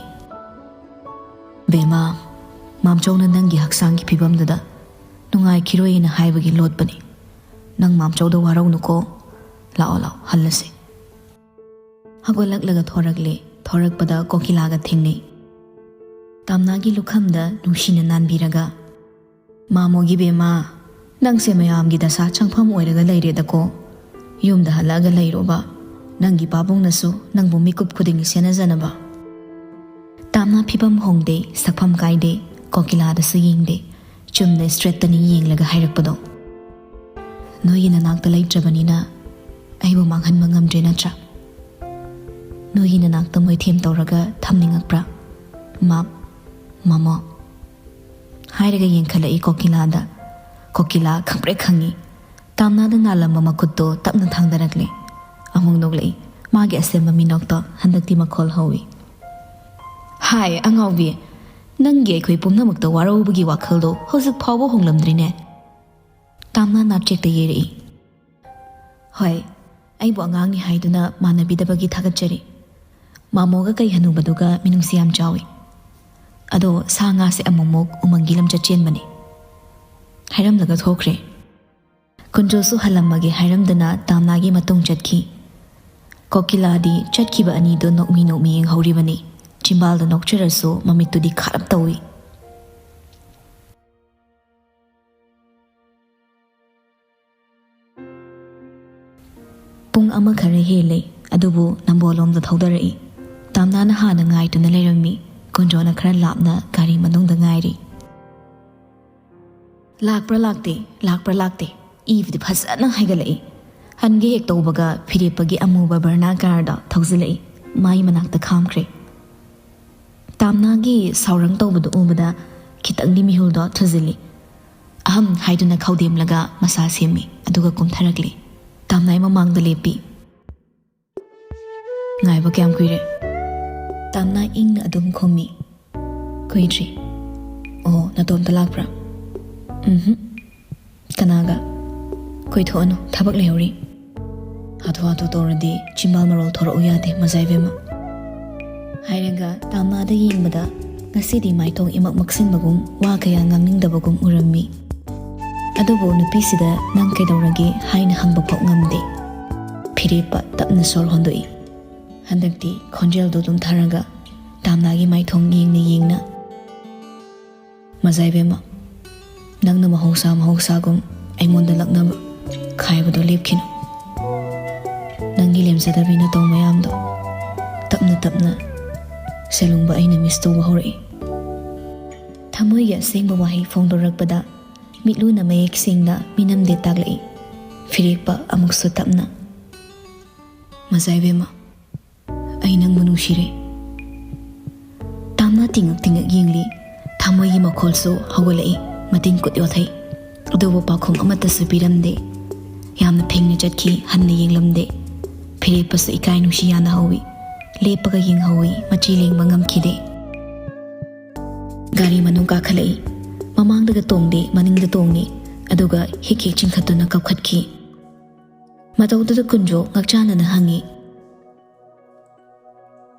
"ꯕꯦꯃꯥ, ꯃꯥꯝꯆꯧꯅ ꯅꯪꯒꯤ ꯍꯛꯆꯥꯡꯒꯤ ꯐꯤꯕꯝꯗꯨꯗ ꯅꯨꯡꯉꯥꯏꯈꯤꯔꯣꯏꯅ ꯍꯥꯏꯕꯒꯤ ꯂꯣꯠꯄꯅꯤ꯫ ꯅꯪ ꯃꯥꯝꯆꯧꯗ ꯋꯥꯔꯧꯅꯨꯀꯣ꯫ ꯂꯥꯛꯑꯣ, ꯂꯥꯛꯑꯣ, ꯍꯜꯂꯁꯤ꯫" ꯍꯧꯒꯠꯂꯛꯂꯒ ꯊꯣꯔꯛꯂꯦ꯫ ꯊꯣꯔꯛꯄꯗ ꯀꯣꯀꯤꯂꯥꯒ ꯊꯦꯡꯅꯩ꯫ ꯇꯥꯝꯅꯥꯒꯤ ꯂꯨꯈꯝꯗ ꯅꯨꯡꯁꯤꯅ ꯅꯥꯟꯕꯤꯔꯒ, "ꯃꯥꯃꯣꯒꯤ ꯕꯦꯃꯥ, ꯅꯪꯁꯦ ꯃꯌꯥꯝꯒꯤ ꯗꯁꯥ ꯆꯪꯐꯝ ꯑꯣꯏꯔꯒ ꯂꯩꯔꯦꯗꯀꯣ꯫ ꯌꯨꯝꯗ ꯍꯜꯂꯛꯑꯒ ꯂꯩꯔꯣꯕ꯫ ꯅꯪꯒꯤ ꯄꯥꯕꯨꯡꯅꯁꯨ ꯅꯪꯕꯨ ꯃꯤꯀꯨꯞ ꯈꯨꯗꯤꯡꯒꯤ ꯁꯦꯟꯅꯖꯅꯕ꯫" ꯇꯥꯝꯅꯥ ꯐꯤꯕꯝ ꯍꯣꯡꯗꯦ, ꯁꯛꯐꯝ ꯀꯥꯏꯗꯦ, ꯀꯣꯀꯤꯂꯥꯗꯁꯨ ꯌꯦꯡꯗꯦ꯫ ꯆꯨꯝꯅ ꯏꯁꯇ꯭ꯔꯦꯠꯇꯅꯤ ꯌꯦꯡꯂꯒ ꯍꯥꯏꯔꯛꯄꯗꯣ꯫ "ꯅꯣꯏꯒꯤ ꯅꯅꯥꯛꯇ ꯂꯩꯇ꯭ꯔꯕꯅꯤꯅ ꯑꯩꯕꯨ ꯃꯥꯡꯍꯟꯕ ꯉꯝꯗ꯭ꯔꯦ ꯅꯠꯇ꯭ꯔꯥ? ꯅꯣꯏꯒꯤ ꯅꯅꯥꯛꯇ ꯃꯣꯏꯊꯦꯝ ꯇꯧꯔꯒ ꯊꯝꯅꯤꯡꯉꯛꯄ꯭ꯔꯥ? ꯃꯥꯞ, ꯃꯥꯃꯣ꯫" ꯍꯥꯏꯔꯒ ꯌꯦꯡꯈꯠꯂꯛꯏ ꯀꯣꯀꯤꯂꯥꯗ꯫ ꯀꯣꯀꯤꯂꯥ ꯈꯪꯄ꯭ꯔꯦꯛ ꯈꯪꯉꯤ꯫ ꯇꯥꯝꯅꯥꯗ ꯅꯥꯜꯂꯝꯕ ꯃꯈꯨꯠꯇꯣ ꯇꯞꯅ ꯊꯥꯡꯗꯔꯛꯂꯦ꯫ ꯑꯃꯨꯛ ꯅꯣꯛꯂꯛꯏ꯫ ꯃꯥꯒꯤ ꯑꯁꯦꯝꯕ ꯃꯤꯅꯣꯛꯇꯣ ꯍꯟꯗꯛꯇꯤ ꯃꯈꯣꯜ ꯍꯧꯏ꯫ "ꯍꯥꯏ, ꯑꯉꯥꯎꯕꯤ, ꯅꯪꯒꯤ ꯑꯩꯈꯣꯏ ꯄꯨꯝꯅꯃꯛꯇ ꯋꯥꯔꯧꯕꯒꯤ ꯋꯥꯈꯜꯗꯣ ꯍꯧꯖꯤꯛ ꯐꯥꯎꯕ ꯍꯣꯡꯂꯝꯗ꯭ꯔꯤꯅꯦ꯫" ꯇꯥꯝꯅꯥ ꯅꯥꯞꯆꯦꯛꯇ ꯌꯦꯔꯛꯏ꯫ "ꯍꯣꯏ, ꯑꯩꯕꯨ ꯑꯉꯥꯡꯅꯤ ꯍꯥꯏꯗꯨꯅ ꯃꯥꯟꯅꯕꯤꯗꯕꯒꯤ ꯊꯥꯒꯠꯆꯔꯤ꯫ ꯃꯥꯃꯣꯒ ꯀꯩ ꯍꯅꯨꯕꯗꯨꯒ ꯃꯤꯅꯨꯡꯁꯤ ꯌꯥꯝ ꯆꯥꯎꯏ꯫ ꯑꯗꯣ ꯁꯥ ꯉꯥꯁꯦ ꯑꯃꯨꯛꯃꯨꯛ ꯎꯃꯪꯒꯤ ꯂꯝꯆꯠ ꯆꯦꯟꯕꯅꯤ꯫" ꯍꯥꯏꯔꯝꯂꯒ ꯊꯣꯛꯈ꯭ꯔꯦ꯫ ꯀꯨꯟꯖꯣꯁꯨ ꯍꯜꯂꯝꯃꯒꯦ ꯍꯥꯏꯔꯝꯗꯅ ꯇꯥꯝꯅꯥꯒꯤ ꯃꯇꯨꯡ ꯆꯠꯈꯤ꯫ ꯀꯣꯀꯤꯂꯥꯗꯤ ꯆꯠꯈꯤꯕ ꯑꯅꯤꯗꯨ ꯅꯣꯛꯃꯤ ꯅꯣꯛꯃꯤ ꯌꯦꯡꯍꯧꯔꯤꯕꯅꯤ꯫ ꯆꯤꯝꯕꯥꯜꯗ ꯅꯣꯛꯆꯔꯁꯨ ꯃꯃꯤꯠꯇꯨꯗꯤ ꯈꯥꯔꯞ ꯇꯧꯏ꯫ ꯄꯨꯡ ꯑꯃ ꯈꯔ ꯍꯦꯜꯂꯦ, ꯑꯗꯨꯕꯨ ꯅꯝꯕꯣꯜꯂꯣꯝꯗ ꯊꯧꯗꯔꯛꯏ꯫ ꯇꯥꯝꯅꯥꯅ ꯍꯥꯟꯅ ꯉꯥꯏꯗꯨꯅ ꯂꯩꯔꯝꯃꯤ꯫ ꯀꯨꯟꯖꯣꯅ ꯈꯔ ꯂꯥꯞꯅ ꯒꯥꯔꯤ ꯃꯅꯨꯡꯗ ꯉꯥꯏꯔꯤ꯫ "ꯂꯥꯛꯄ꯭ꯔꯥ ꯂꯥꯛꯇꯦ, ꯂꯥꯛꯄ꯭ꯔꯥ ꯂꯥꯛꯇꯦ?" ꯏꯕꯨꯗꯤ ꯐꯖꯅ ꯍꯥꯏꯒꯠꯂꯛꯏ꯫ ꯍꯟꯒꯦ ꯍꯦꯛ ꯇꯧꯕꯒ ꯐꯤꯔꯦꯞꯄꯒꯤ ꯑꯃꯨꯕ ꯕꯔꯅꯥ ꯀꯥꯔꯗꯣ ꯊꯧꯖꯤꯜꯂꯛꯏ꯫ ꯃꯥꯏ ꯃꯅꯥꯛꯇ ꯈꯥꯝꯈ꯭ꯔꯦ꯫ ꯇꯥꯝꯅꯥꯒꯤ ꯁꯥꯎꯔꯪ ꯇꯧꯕꯗꯨ ꯎꯕꯗ ꯈꯤꯇꯪꯗꯤ ꯃꯤꯍꯨꯜꯗꯣ ꯊꯨꯖꯤꯜꯂꯤ꯫ ꯑꯍꯝ ꯍꯥꯏꯗꯨꯅ ꯈꯧꯗꯦꯝꯂꯒ ꯃꯁꯥ ꯁꯦꯝꯃꯤ, ꯑꯗꯨꯒ ꯀꯨꯝꯊꯔꯛꯂꯤ꯫ ꯇꯥꯝꯅꯥꯏ ꯃꯃꯥꯡꯗ ꯂꯦꯞꯄꯤ꯫ "ꯉꯥꯏꯕ ꯀꯌꯥꯝ ꯀꯨꯏꯔꯦ?" ꯇꯥꯝꯅꯥ ꯏꯪꯅ ꯑꯗꯨꯝ ꯈꯨꯝꯃꯤ꯫ "ꯀꯨꯏꯗ꯭ꯔꯤ꯫ ꯑꯣ, ꯅꯇꯣꯝꯇ ꯂꯥꯛꯄ꯭ꯔꯥ?" "ꯎꯝꯍꯨꯝ꯫ ꯀꯅꯥꯒ?" "ꯀꯣꯏꯊꯣꯛꯑꯅꯨ, ꯊꯕꯛ ꯂꯩꯍꯧꯔꯤ꯫ ꯍꯥꯊꯨ ꯍꯥꯊꯨ ꯇꯧꯔꯗꯤ ꯆꯤꯝꯕꯥꯜ ꯃꯔꯣꯜ ꯊꯣꯔꯛꯎ ꯌꯥꯗꯦ, ꯃꯖꯥ ꯏꯕꯦꯝꯃ"꯫ ꯍꯥꯏꯔꯒ ꯇꯥꯝꯅꯥꯗ ꯌꯦꯡꯕꯗ ꯉꯁꯤꯗꯤ ꯃꯥꯏꯊꯣꯡ ꯏꯃꯛ ꯃꯛꯁꯤꯟꯕꯒꯨꯝ, ꯋꯥ ꯀꯌꯥ ꯉꯥꯡꯅꯤꯡꯗꯕꯒꯨꯝ ꯎꯔꯝꯃꯤ꯫ ꯑꯗꯨꯕꯨ ꯅꯨꯄꯤꯁꯤꯗ "ꯅꯪ ꯀꯩꯗꯧꯔꯒꯦ?" ꯍꯥꯏꯅ ꯍꯪꯕ ꯐꯥꯎ ꯉꯝꯗꯦ꯫ ꯐꯤꯔꯦꯞꯄ ꯇꯞꯅ ꯁꯣꯔ ꯍꯣꯟꯗꯣꯛꯏ꯫ ꯍꯟꯗꯛꯇꯤ ꯈꯣꯟꯖꯦꯜꯗꯨ ꯑꯗꯨꯝ ꯊꯥꯔꯒ ꯇꯥꯝꯅꯥꯒꯤ ꯃꯥꯏꯊꯣꯡ ꯌꯦꯡꯅ ꯌꯦꯡꯅ, "ꯃꯖꯥ ꯏꯕꯦꯝꯃ, ꯅꯪꯅ ꯃꯍꯧꯁꯥ ꯃꯍꯧꯁꯥꯒꯨꯝ ꯑꯩꯉꯣꯟꯗ ꯂꯛꯅꯕ ꯈꯥꯏꯕꯗꯣ ꯂꯦꯞꯈꯤꯅꯨ꯫ ꯅꯪꯒꯤ ꯂꯦꯝꯖꯗꯕꯤ ꯅꯇꯧ ꯃꯌꯥꯝꯗꯣ ꯇꯞꯅ ꯇꯞꯅ ꯁꯦꯂꯨꯡꯕ ꯑꯩꯅ ꯃꯤꯁ ꯇꯧꯕ ꯍꯧꯔꯛꯏ"꯫ ꯊꯃꯣꯏꯒꯤ ꯑꯁꯦꯡꯕ ꯋꯥꯍꯩ ꯐꯣꯡꯗꯣꯔꯛꯄꯗ ꯃꯤꯠꯂꯨꯅ ꯃꯌꯦꯛ ꯁꯦꯡꯅ ꯃꯤꯅꯝꯗꯦ ꯇꯥꯛꯂꯛꯏ꯫ ꯐꯤꯔꯦꯞꯄ ꯑꯃꯨꯛꯁꯨ ꯇꯞꯅ, "ꯃꯖꯥ ꯏꯕꯦꯝꯃ, ꯑꯩ ꯅꯪꯕꯨ ꯅꯨꯡꯁꯤꯔꯦ"꯫ ꯇꯥꯝꯅ ꯇꯤꯡꯉꯛ ꯇꯤꯡꯉꯛ ꯌꯦꯡꯂꯤ꯫ ꯊꯃꯣꯏꯒꯤ ꯃꯈꯣꯜꯁꯨ ꯍꯧꯒꯠꯂꯛꯏ꯫ ꯃꯇꯤꯟ ꯀꯨꯠ ꯌꯣꯠꯊꯩ꯫ ꯑꯗꯨꯕꯨ ꯄꯥꯎꯈꯨꯝ ꯑꯃꯠꯇꯁꯨ ꯄꯤꯔꯝꯗꯦ꯫ ꯌꯥꯝꯅ ꯐꯦꯡꯅ ꯆꯠꯈꯤ, ꯍꯟꯅ ꯌꯦꯡꯂꯝꯗꯦ꯫ ꯐꯤꯔꯦꯞꯄꯁꯨ ꯏꯀꯥꯏ ꯅꯨꯡꯁꯤ ꯌꯥꯅꯍꯧꯏ꯫ ꯂꯦꯞꯄꯒ ꯌꯦꯡꯍꯧꯏ, ꯃꯆꯤ ꯂꯦꯡꯕ ꯉꯝꯈꯤꯗꯦ꯫ ꯒꯥꯔꯤ ꯃꯅꯨꯡ ꯀꯥꯈꯠꯂꯛꯏ꯫ ꯃꯃꯥꯡꯗꯒ ꯇꯣꯡꯗꯦ, ꯃꯅꯤꯡꯗ ꯇꯣꯡꯉꯤ꯫ ꯑꯗꯨꯒ ꯍꯤꯛ ꯍꯤꯛ ꯆꯤꯡꯈꯠꯇꯨꯅ ꯀꯞꯈꯠꯈꯤ꯫ ꯃꯇꯧꯗꯨꯗ ꯀꯨꯟꯖꯣ ꯉꯛꯆꯥꯟꯅꯅ ꯍꯪꯉꯤ,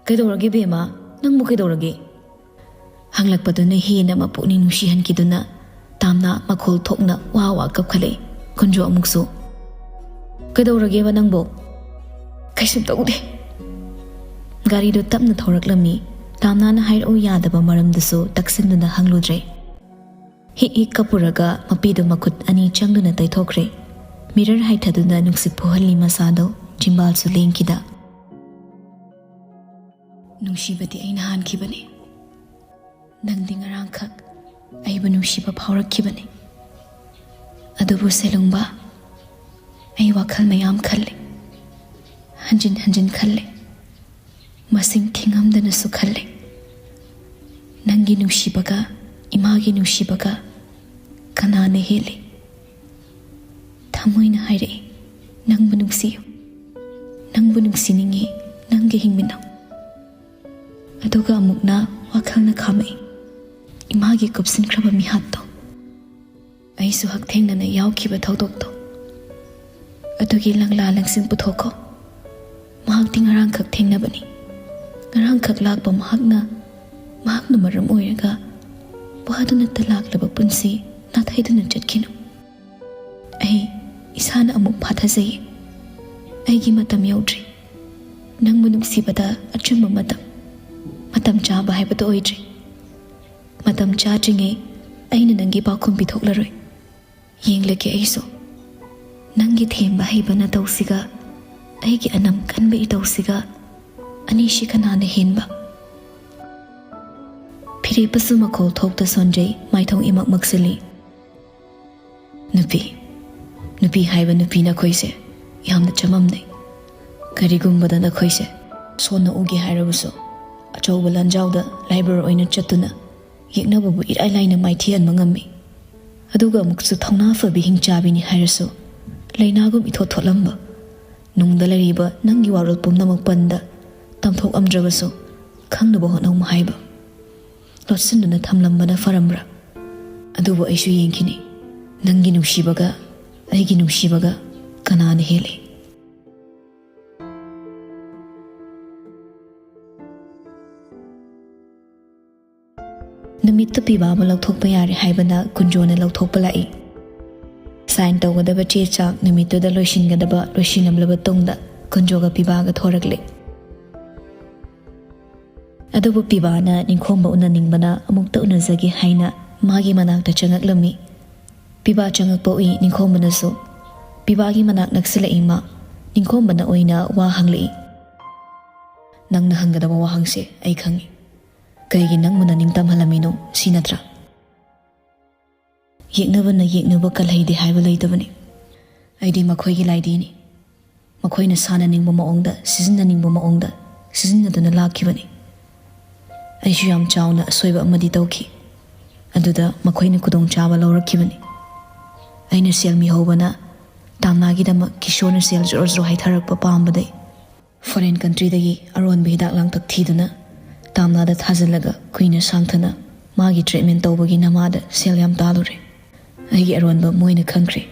"ꯀꯩꯗꯧꯔꯒꯦ ꯕꯦꯝꯃ? ꯅꯪꯕꯨ ꯀꯩꯗꯧꯔꯒꯦ?" ꯍꯪꯂꯛꯄꯗꯨꯅ ꯍꯦꯟꯅ ꯃꯄꯨꯛꯅꯤꯡ ꯅꯨꯡꯁꯤꯍꯟꯈꯤꯗꯨꯅ ꯇꯥꯝꯅ ꯃꯈꯣꯜ ꯊꯣꯛꯅ ꯋꯥ ꯋꯥ ꯀꯞꯈꯠꯂꯛꯏ꯫ ꯀꯨꯟꯖꯣ ꯑꯃꯨꯛꯁꯨ, "ꯀꯩꯗꯧꯔꯒꯦꯕ ꯅꯪꯕꯣ?" "ꯀꯩꯁꯨꯝ ꯇꯧꯗꯦ"꯫ ꯒꯥꯔꯤꯗꯨ ꯇꯞꯅ ꯊꯧꯔꯛꯂꯝꯃꯤ꯫ ꯇꯥꯝꯅꯥꯅ ꯍꯥꯏꯔꯛꯎ ꯌꯥꯗꯕ ꯃꯔꯝꯗꯨꯁꯨ ꯇꯛꯁꯤꯟꯗꯨꯅ ꯍꯪꯂꯨꯗ꯭ꯔꯦ꯫ ꯍꯤꯛ ꯍꯤꯛ ꯀꯞꯄꯨꯔꯒ ꯃꯄꯤꯗꯨ ꯃꯈꯨꯠ ꯑꯅꯤ ꯆꯪꯗꯨꯅ ꯇꯩꯊꯣꯛꯈ꯭ꯔꯦ꯫ ꯃꯤꯔꯔ ꯍꯥꯏꯊꯗꯨꯅ ꯅꯨꯡꯁꯤꯠ ꯐꯨꯍꯜꯂꯤ ꯃꯁꯥꯗꯣ, ꯆꯤꯝꯕꯥꯜꯁꯨ ꯂꯦꯡꯈꯤꯗ꯫ "ꯅꯨꯡꯁꯤꯕꯗꯤ ꯑꯩꯅ ꯍꯥꯟꯈꯤꯕꯅꯤ꯫ ꯅꯪꯗꯤ ꯉꯔꯥꯡꯈꯛ ꯑꯩꯕꯨ ꯅꯨꯡꯁꯤꯕ ꯐꯥꯎꯔꯛꯈꯤꯕꯅꯤ꯫ ꯑꯗꯨꯕꯨ ꯁꯦꯂꯨꯡꯕ, ꯑꯩ ꯋꯥꯈꯜ ꯃꯌꯥꯝ ꯈꯜꯂꯦ, ꯍꯟꯖꯤꯟ ꯍꯟꯖꯤꯟ ꯈꯜꯂꯦ, ꯃꯁꯤꯡ ꯊꯤꯉꯝꯗꯅꯁꯨ ꯈꯜꯂꯦ꯫ ꯅꯪꯒꯤ ꯅꯨꯡꯁꯤꯕꯒ ꯏꯃꯥꯒꯤ ꯅꯨꯡꯁꯤꯕꯒ ꯀꯅꯥꯅ ꯍꯦꯜꯂꯤ? ꯊꯃꯣꯏꯅ ꯍꯥꯏꯔꯛꯏ, "ꯅꯪꯕꯨ ꯅꯨꯡꯁꯤꯌꯨ, ꯅꯪꯕꯨ ꯅꯨꯡꯁꯤꯅꯤꯡꯉꯤ, ꯅꯪꯒ ꯍꯤꯡꯃꯤꯟꯅꯧ"꯫ ꯑꯗꯨꯒ ꯑꯃꯨꯛꯅ ꯋꯥꯈꯜꯅ ꯈꯥꯝꯃꯛꯏ, ꯏꯃꯥꯒꯤ ꯀꯨꯞꯁꯤꯟꯈ꯭ꯔꯕ ꯃꯤꯍꯥꯠꯇꯣ꯫ ꯑꯩꯁꯨ ꯍꯛꯊꯦꯡꯅꯅ ꯌꯥꯎꯈꯤꯕ ꯊꯧꯗꯣꯛꯇꯣ꯫ ꯑꯗꯨꯒꯤ ꯂꯪꯂꯥ ꯂꯪꯁꯤꯟ ꯄꯨꯊꯣꯛꯈꯣ꯫ ꯃꯍꯥꯛꯇꯤ ꯉꯔꯥꯡꯈꯛ ꯊꯦꯡꯅꯕꯅꯤ꯫ ꯉꯔꯥꯡꯈꯛ ꯂꯥꯛꯄ ꯃꯍꯥꯛꯅ, ꯃꯍꯥꯛꯅ ꯃꯔꯝ ꯑꯣꯏꯔꯒ ꯋꯥꯗꯨꯅꯇ ꯂꯥꯛꯂꯕ ꯄꯨꯟꯁꯤ ꯅꯥꯊꯩꯗꯨꯅ ꯆꯠꯈꯤꯅꯨ꯫ ꯑꯩ ꯏꯁꯥꯅ ꯑꯃꯨꯛ ꯐꯥꯊꯖꯩ꯫ ꯑꯩꯒꯤ ꯃꯇꯝ ꯌꯧꯗ꯭ꯔꯤ꯫ ꯅꯪꯕꯨ ꯅꯨꯡꯁꯤꯕꯗ ꯑꯆꯨꯝꯕ ꯃꯇꯝ, ꯃꯇꯝ ꯆꯥꯕ ꯍꯥꯏꯕꯗꯨ ꯑꯣꯏꯗ꯭ꯔꯤ꯫ ꯃꯇꯝ ꯆꯥꯗ꯭ꯔꯤꯉꯩ ꯑꯩꯅ ꯅꯪꯒꯤ ꯄꯥꯎꯈꯨꯝ ꯄꯤꯊꯣꯛꯂꯔꯣꯏ꯫ ꯌꯦꯡꯂꯒꯦ ꯑꯩꯁꯨ꯫ ꯅꯪꯒꯤ ꯊꯦꯝꯕ ꯍꯩꯕ ꯅꯇꯧꯁꯤꯒ ꯑꯩꯒꯤ ꯑꯅꯝ ꯀꯟꯕ ꯏꯇꯧꯁꯤꯒ ꯑꯅꯤꯁꯤ ꯀꯅꯥꯅ ꯍꯦꯟꯕ? ꯐꯤꯔꯦꯞꯄꯁꯨ ꯃꯈꯣꯜ ꯊꯣꯛꯇ ꯁꯣꯟꯖꯩ, ꯃꯥꯏꯊꯣꯡ ꯏꯃꯛ ꯃꯛꯁꯤꯜꯂꯤ꯫ ꯅꯨꯄꯤ, ꯅꯨꯄꯤ ꯍꯥꯏꯕ ꯅꯨꯄꯤ ꯅꯈꯣꯏꯁꯦ ꯌꯥꯝꯅ ꯆꯃꯝꯅꯩ꯫ ꯀꯔꯤꯒꯨꯝꯕꯗ ꯅꯈꯣꯏꯁꯦ ꯁꯣꯟꯅ ꯎꯒꯦ ꯍꯥꯏꯔꯕꯁꯨ, ꯑꯆꯧꯕ ꯂꯥꯟꯖꯥꯎꯗ ꯂꯥꯏꯕ꯭ꯔ ꯑꯣꯏꯅ ꯆꯠꯇꯨꯅ ꯌꯦꯛꯅꯕꯕꯨ ꯏꯔꯥꯏ ꯂꯥꯏꯅ ꯃꯥꯏꯊꯤꯍꯟꯕ ꯉꯝꯃꯤ꯫ ꯑꯗꯨꯒ ꯑꯃꯨꯛꯁꯨ ꯊꯧꯅꯥ ꯐꯕꯤ ꯍꯤꯡꯆꯥꯕꯤꯅꯤ ꯍꯥꯏꯔꯁꯨ, ꯂꯩꯅꯥꯒꯨꯝ ꯏꯊꯣꯠ ꯊꯣꯠꯂꯝꯕ, ꯅꯨꯡꯗ ꯂꯩꯔꯤꯕ ꯅꯪꯒꯤ ꯋꯥꯔꯣꯜ ꯄꯨꯝꯅꯃꯛ ꯄꯟꯗ ꯇꯝꯊꯣꯛꯂꯝꯗ꯭ꯔꯕꯁꯨ, ꯈꯪꯅꯕ ꯍꯣꯠꯅꯧ ꯍꯥꯏꯕ꯫ ꯂꯣꯠꯁꯤꯟꯗꯨꯅ ꯊꯝꯂꯝꯕꯅ ꯐꯔꯝꯕ꯭ꯔꯥ? ꯑꯗꯨꯕꯨ ꯑꯩꯁꯨ ꯌꯦꯡꯈꯤꯅꯤ, ꯅꯪꯒꯤ ꯅꯨꯡꯁꯤꯕꯒ ꯑꯩꯒꯤ ꯅꯨꯡꯁꯤꯕꯒ ꯀꯅꯥꯅ ꯍꯦꯜꯂꯤ? ꯅꯨꯃꯤꯠꯇꯨ ꯄꯤꯕꯥꯕꯨ ꯂꯧꯊꯣꯛꯄ ꯌꯥꯔꯦ ꯍꯥꯏꯕꯅ ꯀꯨꯟꯖꯣꯅ ꯂꯧꯊꯣꯛꯄ ꯂꯥꯛꯏ꯫ ꯁꯥꯏꯟ ꯇꯧꯒꯗꯕ ꯆꯦ ꯆꯥꯡ ꯅꯨꯃꯤꯠꯇꯨꯗ ꯂꯣꯏꯁꯤꯟꯒꯗꯕ ꯂꯣꯏꯁꯤꯜꯂꯝꯂꯕ ꯇꯨꯡꯗ ꯀꯨꯟꯖꯣꯒ ꯄꯤꯕꯥꯒ ꯊꯣꯔꯛꯂꯦ꯫ ꯑꯗꯨꯕꯨ ꯄꯤꯕꯥꯅ ꯅꯤꯡꯈꯣꯝꯕ ꯎꯅꯅꯤꯡꯕꯅ ꯑꯃꯨꯛꯇ ꯎꯅꯖꯒꯦ ꯍꯥꯏꯅ ꯃꯥꯒꯤ ꯃꯅꯥꯛꯇ ꯆꯪꯉꯛꯂꯝꯃꯤ꯫ ꯄꯤꯕꯥ ꯆꯪꯉꯛꯄ ꯎꯏ ꯅꯤꯡꯈꯣꯝꯕꯅꯁꯨ꯫ ꯄꯤꯕꯥꯒꯤ ꯃꯅꯥꯛ ꯅꯛꯁꯤꯜꯂꯛꯏ ꯃꯥ꯫ ꯅꯤꯡꯈꯣꯝꯕꯅ ꯑꯣꯏꯅ ꯋꯥ ꯍꯪꯂꯛꯏ꯫ "ꯅꯪꯅ ꯍꯪꯒꯗꯕ ꯋꯥꯍꯪꯁꯦ ꯑꯩ ꯈꯪꯉꯤ꯫ ꯀꯩꯒꯤ ꯅꯪꯕꯨ ꯅꯅꯤꯡ ꯇꯝꯍꯜꯂꯝꯃꯤꯅꯣ, ꯁꯤ ꯅꯠꯇ꯭ꯔꯥ?" ꯌꯦꯛꯅꯕꯅ ꯌꯦꯛꯅꯕ ꯀꯜꯍꯩꯗꯦ ꯍꯥꯏꯕ ꯂꯩꯇꯕꯅꯤ꯫ ꯑꯩꯗꯤ ꯃꯈꯣꯏꯒꯤ ꯂꯥꯏꯙꯤꯅꯤ꯫ ꯃꯈꯣꯏꯅ ꯁꯥꯟꯅꯅꯤꯡꯕ ꯃꯑꯣꯡꯗ, ꯁꯤꯖꯤꯟꯅꯅꯤꯡꯕ ꯃꯑꯣꯡꯗ ꯁꯤꯖꯤꯟꯅꯗꯨꯅ ꯂꯥꯛꯈꯤꯕꯅꯤ꯫ ꯑꯩꯁꯨ ꯌꯥꯝ ꯆꯥꯎꯅ ꯑꯁꯣꯏꯕ ꯑꯃꯗꯤ ꯇꯧꯈꯤ꯫ ꯑꯗꯨꯗ ꯃꯈꯣꯏꯅ ꯈꯨꯗꯣꯡꯆꯥꯕ ꯂꯧꯔꯛꯈꯤꯕꯅꯤ꯫ ꯑꯩꯅ ꯁꯦꯜ ꯃꯤꯍꯧꯕꯅ ꯇꯥꯝꯅꯥꯒꯤꯗꯃꯛ ꯀꯤꯁꯣꯔꯅ ꯁꯦꯜ ꯖꯣꯔꯣ ꯖꯣꯔꯣ ꯍꯩꯊꯔꯛꯄ ꯄꯥꯝꯕꯗꯩ ꯐꯣꯔꯦꯟ ꯀꯟꯇ꯭ꯔꯤꯗꯒꯤ ꯑꯔꯣꯟꯕ ꯍꯤꯗꯥꯛ ꯂꯥꯡꯊꯛ ꯊꯤꯗꯨꯅ ꯇꯥꯝꯅꯥꯗ ꯊꯥꯖꯤꯜꯂꯒ ꯀꯨꯏꯅ ꯁꯥꯡꯊꯅ ꯃꯥꯒꯤ ꯇ꯭ꯔꯤꯠꯃꯦꯟ ꯇꯧꯕꯒꯤ ꯅꯃꯥꯗ ꯁꯦꯜ ꯌꯥꯝ ꯇꯥꯜꯂꯨꯔꯦ꯫ ꯑꯩꯒꯤ ꯑꯔꯣꯟꯕ ꯃꯣꯏꯅ ꯈꯪꯈ꯭ꯔꯦ꯫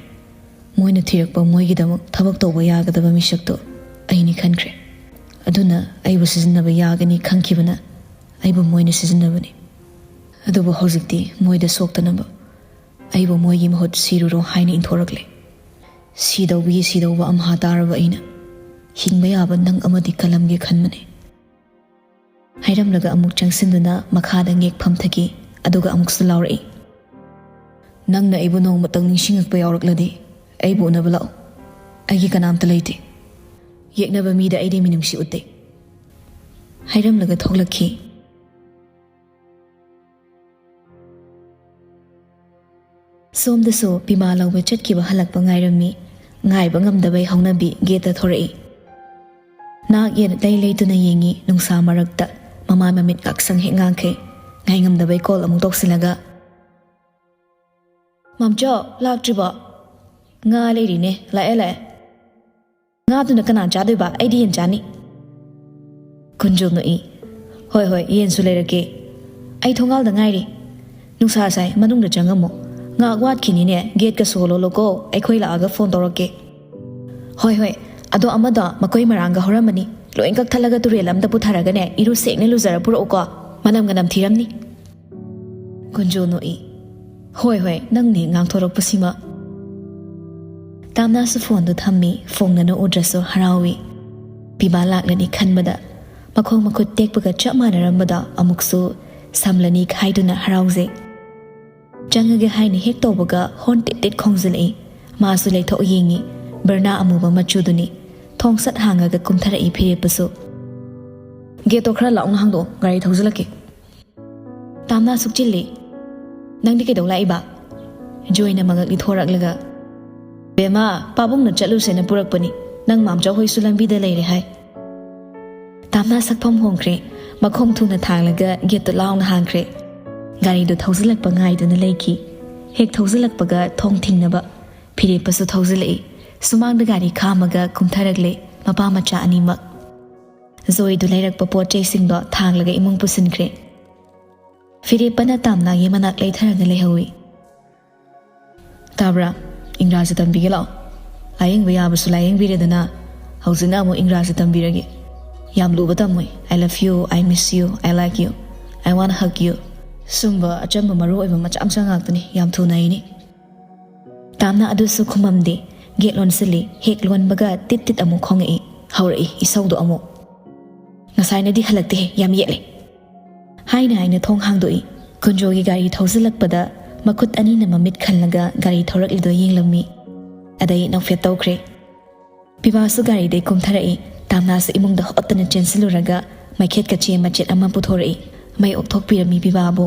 ꯃꯣꯏꯅ ꯊꯤꯔꯛꯄ ꯃꯣꯏꯒꯤꯗꯃꯛ ꯊꯕꯛ ꯇꯧꯕ ꯌꯥꯒꯗꯕ ꯃꯤꯁꯛꯇꯣ ꯑꯩꯅꯤ ꯈꯟꯈ꯭ꯔꯦ꯫ ꯑꯗꯨꯅ ꯑꯩꯕꯨ ꯁꯤꯖꯤꯟꯅꯕ ꯌꯥꯒꯅꯤ ꯈꯟꯈꯤꯕꯅ ꯑꯩꯕꯨ ꯃꯣꯏꯅ ꯁꯤꯖꯤꯟꯅꯕꯅꯤ꯫ ꯑꯗꯨꯕꯨ ꯍꯧꯖꯤꯛꯇꯤ ꯃꯣꯏꯗ ꯁꯣꯛꯇꯅꯕ ꯑꯩꯕꯨ ꯃꯣꯏꯒꯤ ꯃꯍꯨꯠ ꯁꯤꯔꯨꯔꯣ ꯍꯥꯏꯅ ꯏꯟꯊꯣꯔꯛꯂꯦ꯫ ꯁꯤꯗꯧꯕꯒꯤ ꯁꯤꯗꯧꯕ ꯑꯝꯍꯥ ꯇꯥꯔꯕ ꯑꯩꯅ ꯍꯤꯡꯕ ꯌꯥꯕ ꯅꯪ ꯑꯃꯗꯤ ꯀꯜꯂꯝꯒꯦ ꯈꯟꯕꯅꯦ꯫ ꯍꯥꯏꯔꯝꯂꯒ ꯑꯃꯨꯛ ꯆꯪꯁꯤꯟꯗꯨꯅ ꯃꯈꯥꯗ ꯉꯦꯛ ꯐꯝꯊꯈꯤ꯫ ꯑꯗꯨꯒ ꯑꯃꯨꯛꯁꯨ ꯂꯥꯎꯔꯛꯏ, "ꯅꯪꯅ ꯑꯩꯕꯨ ꯅꯣꯡꯃꯇꯪ ꯅꯤꯡꯁꯤꯡꯉꯛꯄ ꯌꯥꯎꯔꯛꯂꯗꯤ ꯑꯩꯕꯨ ꯎꯅꯕ ꯂꯥꯛꯎ꯫ ꯑꯩꯒꯤ ꯀꯅꯥꯝꯇ ꯂꯩꯇꯦ꯫ ꯌꯦꯛꯅꯕ ꯃꯤꯗ ꯑꯩꯗꯤ ꯃꯤꯅꯨꯡꯁꯤ ꯎꯠꯇꯦ"꯫ ꯍꯥꯏꯔꯝꯂꯒ ꯊꯣꯛꯂꯛꯈꯤ꯫ ꯁꯣꯝꯗꯁꯨ ꯄꯤꯃꯥ ꯂꯧꯕ ꯆꯠꯈꯤꯕ ꯍꯜꯂꯛꯄ ꯉꯥꯏꯔꯝꯃꯤ꯫ ꯉꯥꯏꯕ ꯉꯝꯗꯕꯩ ꯍꯧꯅꯕꯤ ꯒꯦꯠꯇ ꯊꯣꯔꯛꯏ꯫ ꯅꯥꯛ ꯌꯦꯠ ꯂꯩ ꯂꯩꯇꯨꯅ ꯌꯦꯡꯉꯤ ꯅꯨꯡꯁꯥ ꯃꯔꯛꯇ꯫ ꯃꯃꯥꯏ ꯃꯃꯤꯠ ꯉꯥꯛꯁꯪ ꯍꯦꯛ ꯉꯥꯡꯈꯩ꯫ ꯉꯥꯏꯉꯝꯗꯕꯩ ꯀꯣꯜ ꯑꯃꯨꯛ ꯇꯧꯁꯤꯜꯂꯒ, "ꯃꯥꯝꯆꯧ, ꯂꯥꯛꯇ꯭ꯔꯤꯕꯣ?" "ꯉꯥ ꯂꯩꯔꯤꯅꯦ, ꯂꯥꯛꯑꯦ, ꯂꯥꯛꯑꯦ"꯫ "ꯉꯥꯗꯨꯅ ꯀꯅꯥ ꯆꯥꯗꯣꯏꯕ? ꯑꯩꯗꯤ ꯌꯦꯟ ꯆꯥꯅꯤ"꯫ ꯀꯨꯟꯖꯣ ꯅꯣꯛꯏ꯫ "ꯍꯣꯏ, ꯍꯣꯏ, ꯌꯦꯟꯁꯨ ꯂꯩꯔꯛꯀꯦ꯫ ꯑꯩ ꯊꯣꯡꯒꯥꯜꯗ ꯉꯥꯏꯔꯤ꯫ ꯅꯨꯡꯁꯥ ꯁꯥꯏ, ꯃꯅꯨꯡꯗ ꯆꯪꯉꯝꯃꯣ꯫ ꯉꯥꯏꯍꯥꯛ ꯋꯥꯠꯈꯤꯅꯤꯅꯦ, ꯒꯦꯠꯀ ꯁꯣ ꯂꯣꯜꯂꯣꯀꯣ, ꯑꯩꯈꯣꯏ ꯂꯥꯛꯑꯒ ꯐꯣꯟ ꯇꯧꯔꯛꯀꯦ"꯫ "ꯍꯣꯏ, ꯍꯣꯏ, ꯑꯗꯣ ꯑꯃꯗꯣ ꯃꯀꯣꯏ ꯃꯔꯥꯡꯒ ꯍꯧꯔꯝꯃꯅꯤ꯫ ꯂꯣꯏ ꯀꯛꯊꯠꯂꯒ ꯇꯨꯔꯦꯜ ꯑꯝꯗ ꯄꯨꯊꯔꯒꯅꯦ, ꯏꯔꯨ ꯁꯦꯡꯅ ꯂꯨꯖꯔ ꯄꯨꯔꯛꯎꯀꯣ꯫ ꯃꯅꯝꯒ ꯅꯝꯊꯤꯔꯝꯅꯤ"꯫ ꯀꯨꯟꯖꯣ ꯅꯣꯛꯏ꯫ "ꯍꯣꯏ, ꯍꯣꯏ, ꯅꯪꯅꯦ ꯉꯥꯡꯊꯣꯔꯛꯄꯁꯤꯃ"꯫ ꯇꯥꯝꯅꯥꯁꯨ ꯐꯣꯟꯗꯨ ꯊꯝꯃꯤ, ꯐꯣꯡꯅꯅ ꯎꯗ꯭ꯔꯁꯨ ꯍꯔꯥꯎꯏ꯫ ꯄꯤꯕꯥ ꯂꯥꯛꯂꯅꯤ ꯈꯟꯕꯗ ꯃꯈꯣꯡ ꯃꯈꯨꯠ ꯇꯦꯛꯄꯒ ꯆꯞ ꯃꯥꯟꯅꯔꯝꯕꯗ ꯑꯃꯨꯛꯁꯨ ꯁꯝꯂꯅꯤ ꯈꯥꯏꯗꯨꯅ ꯍꯔꯥꯎꯖꯩ꯫ ꯆꯪꯉꯒꯦ ꯍꯥꯏꯅ ꯍꯦꯛ ꯇꯧꯕꯒ ꯍꯣꯔꯟ ꯇꯤꯠ ꯇꯤꯠ ꯈꯣꯡꯖꯤꯜꯂꯛꯏ꯫ ꯃꯥꯁꯨ ꯂꯩꯊꯣꯛ ꯌꯦꯡꯉꯤ꯫ ꯕꯔꯅꯥ ꯑꯃꯨꯕ ꯃꯆꯨꯗꯨꯅꯤ꯫ ꯊꯣꯡ ꯁꯠ ꯍꯥꯡꯉꯒ ꯀꯨꯝꯊꯔꯛꯏ ꯐꯤꯔꯦꯞꯄꯁꯨ꯫ "ꯒꯦꯠꯇꯣ ꯈꯔ ꯂꯥꯎꯅ ꯍꯥꯡꯗꯣꯛꯑꯣ, ꯒꯥꯔꯤ ꯊꯧꯖꯤꯜꯂꯛꯀꯦ"꯫ ꯇꯥꯝꯅꯥ ꯁꯨꯛꯆꯤꯜꯂꯤ꯫ "ꯅꯪꯗꯤ ꯀꯩꯗꯧ ꯂꯥꯛꯏꯕ?" ꯖꯣꯏꯅ ꯃꯉꯛ ꯂꯤꯊꯣꯔꯛꯂꯒ, "ꯕꯦꯝꯃ, ꯄꯥꯕꯨꯡꯅ ꯆꯠꯂꯨꯁꯦꯅ ꯄꯨꯔꯛꯄꯅꯤ꯫ ꯅꯪ ꯃꯥꯝꯆꯧ ꯍꯣꯏꯁꯨ ꯂꯝꯕꯤꯗ ꯂꯩꯔꯦ ꯍꯥꯏ꯫" ꯇꯥꯝꯅꯥ ꯁꯛꯐꯝ ꯍꯣꯡꯈ꯭ꯔꯦ꯫ ꯃꯈꯣꯡ ꯊꯨꯅ ꯊꯥꯡꯂꯒ ꯒꯦꯠꯇꯨ ꯂꯥꯎꯅ ꯍꯥꯡꯈ꯭ꯔꯦ꯫ ꯒꯥꯔꯤꯗꯨ ꯊꯧꯖꯤꯜꯂꯛꯄ ꯉꯥꯏꯗꯨꯅ ꯂꯩꯈꯤ꯫ ꯍꯦꯛ ꯊꯧꯖꯤꯜꯂꯛꯄꯒ ꯊꯣꯡ ꯊꯤꯡꯅꯕ ꯐꯤꯔꯦꯞꯄꯁꯨ ꯊꯧꯖꯤꯜꯂꯛꯏ꯫ ꯁꯨꯃꯥꯡꯗ ꯒꯥꯔꯤ ꯈꯥꯝꯃꯒ ꯀꯨꯝꯊꯔꯛꯂꯦ ꯃꯄꯥ ꯃꯆꯥ ꯑꯅꯤꯃꯛ꯫ ꯖꯣꯏꯗꯨ ꯂꯩꯔꯛꯄ ꯄꯣꯠ ꯆꯩꯁꯤꯡꯗꯣ ꯊꯥꯡꯂꯒ ꯏꯃꯨꯡ ꯄꯨꯁꯤꯟꯈ꯭ꯔꯦ꯫ ꯐꯤꯔꯦꯞꯄꯅ ꯇꯥꯝꯅꯥꯒꯤ ꯃꯅꯥꯛ ꯂꯩꯊꯔꯒ ꯂꯩꯍꯧꯏ꯫ "ꯇꯥꯕ꯭ꯔꯥ? ꯏꯪꯒ꯭ꯔꯥꯖꯤ ꯇꯝꯕꯤꯒꯦ ꯂꯥꯛꯑꯣ꯫ ꯂꯥꯌꯦꯡꯕ ꯌꯥꯕꯁꯨ ꯂꯥꯌꯦꯡꯕꯤꯔꯦꯗꯅ, ꯍꯧꯖꯤꯛꯅ ꯑꯃꯨꯛ ꯏꯪꯒ꯭ꯔꯥꯖꯤ ꯇꯝꯕꯤꯔꯒꯦ꯫ ꯌꯥꯝ ꯂꯨꯕ ꯇꯝꯃꯣꯏ꯫ I love you, I miss you, I like you, I wanna hug you꯫ ꯁꯨꯝꯕ ꯑꯆꯝꯕ ꯃꯔꯨ ꯑꯣꯏꯕ ꯃꯆꯥ ꯃꯆꯥ ꯉꯥꯛꯇꯅꯤ꯫ ꯌꯥꯝ ꯊꯨꯅ ꯍꯩꯅꯤ꯫" ꯇꯥꯝꯅꯥ ꯑꯗꯨꯁꯨ ꯈꯨꯝꯃꯝꯗꯦ꯫ ꯒꯦꯠ ꯂꯣꯟꯁꯤꯜꯂꯤ꯫ ꯍꯦꯛ ꯂꯣꯟꯕꯒ ꯇꯤꯠ ꯇꯤꯠ ꯑꯃꯨꯛ ꯈꯣꯡꯉꯛꯏ꯫ ꯍꯧꯔꯛꯏ ꯏꯁꯧꯗꯣ ꯑꯃꯨꯛ꯫ "ꯉꯁꯥꯏꯅꯗꯤ ꯍꯜꯂꯛꯇꯦꯍꯦ, ꯌꯥꯝ ꯌꯦꯠꯂꯦ꯫" ꯍꯥꯏꯅ ꯍꯥꯏꯅ ꯊꯣꯡ ꯍꯥꯡꯗꯣꯛꯏ꯫ ꯀꯨꯟꯖꯣꯒꯤ ꯒꯥꯔꯤ ꯊꯧꯖꯤꯜꯂꯛꯄꯗ ꯃꯈꯨꯠ ꯑꯅꯤꯅ ꯃꯃꯤꯠ ꯈꯜꯂꯒ ꯒꯥꯔꯤ ꯊꯧꯔꯛꯂꯤꯗꯣ ꯌꯦꯡꯂꯝꯃꯤ꯫ ꯑꯗꯩ ꯅꯣꯛꯐꯦꯠ ꯇꯧꯈ꯭ꯔꯦ꯫ ꯄꯤꯕꯥꯁꯨ ꯒꯥꯔꯤꯗꯩ ꯀꯨꯝꯊꯔꯛꯏ꯫ ꯇꯥꯝꯅꯥꯁꯨ ꯏꯃꯨꯡꯗ ꯍꯣꯠꯇꯅ ꯆꯦꯟꯁꯤꯜꯂꯨꯔꯒ ꯃꯩꯈꯦꯠ ꯀꯆꯦ ꯃꯆꯦꯠ ꯑꯃ ꯄꯨꯊꯣꯔꯛꯏ꯫ ꯃꯩ ꯑꯣꯛꯊꯣꯛꯄꯤꯔꯝꯃꯤ ꯄꯤꯕꯥꯕꯨ꯫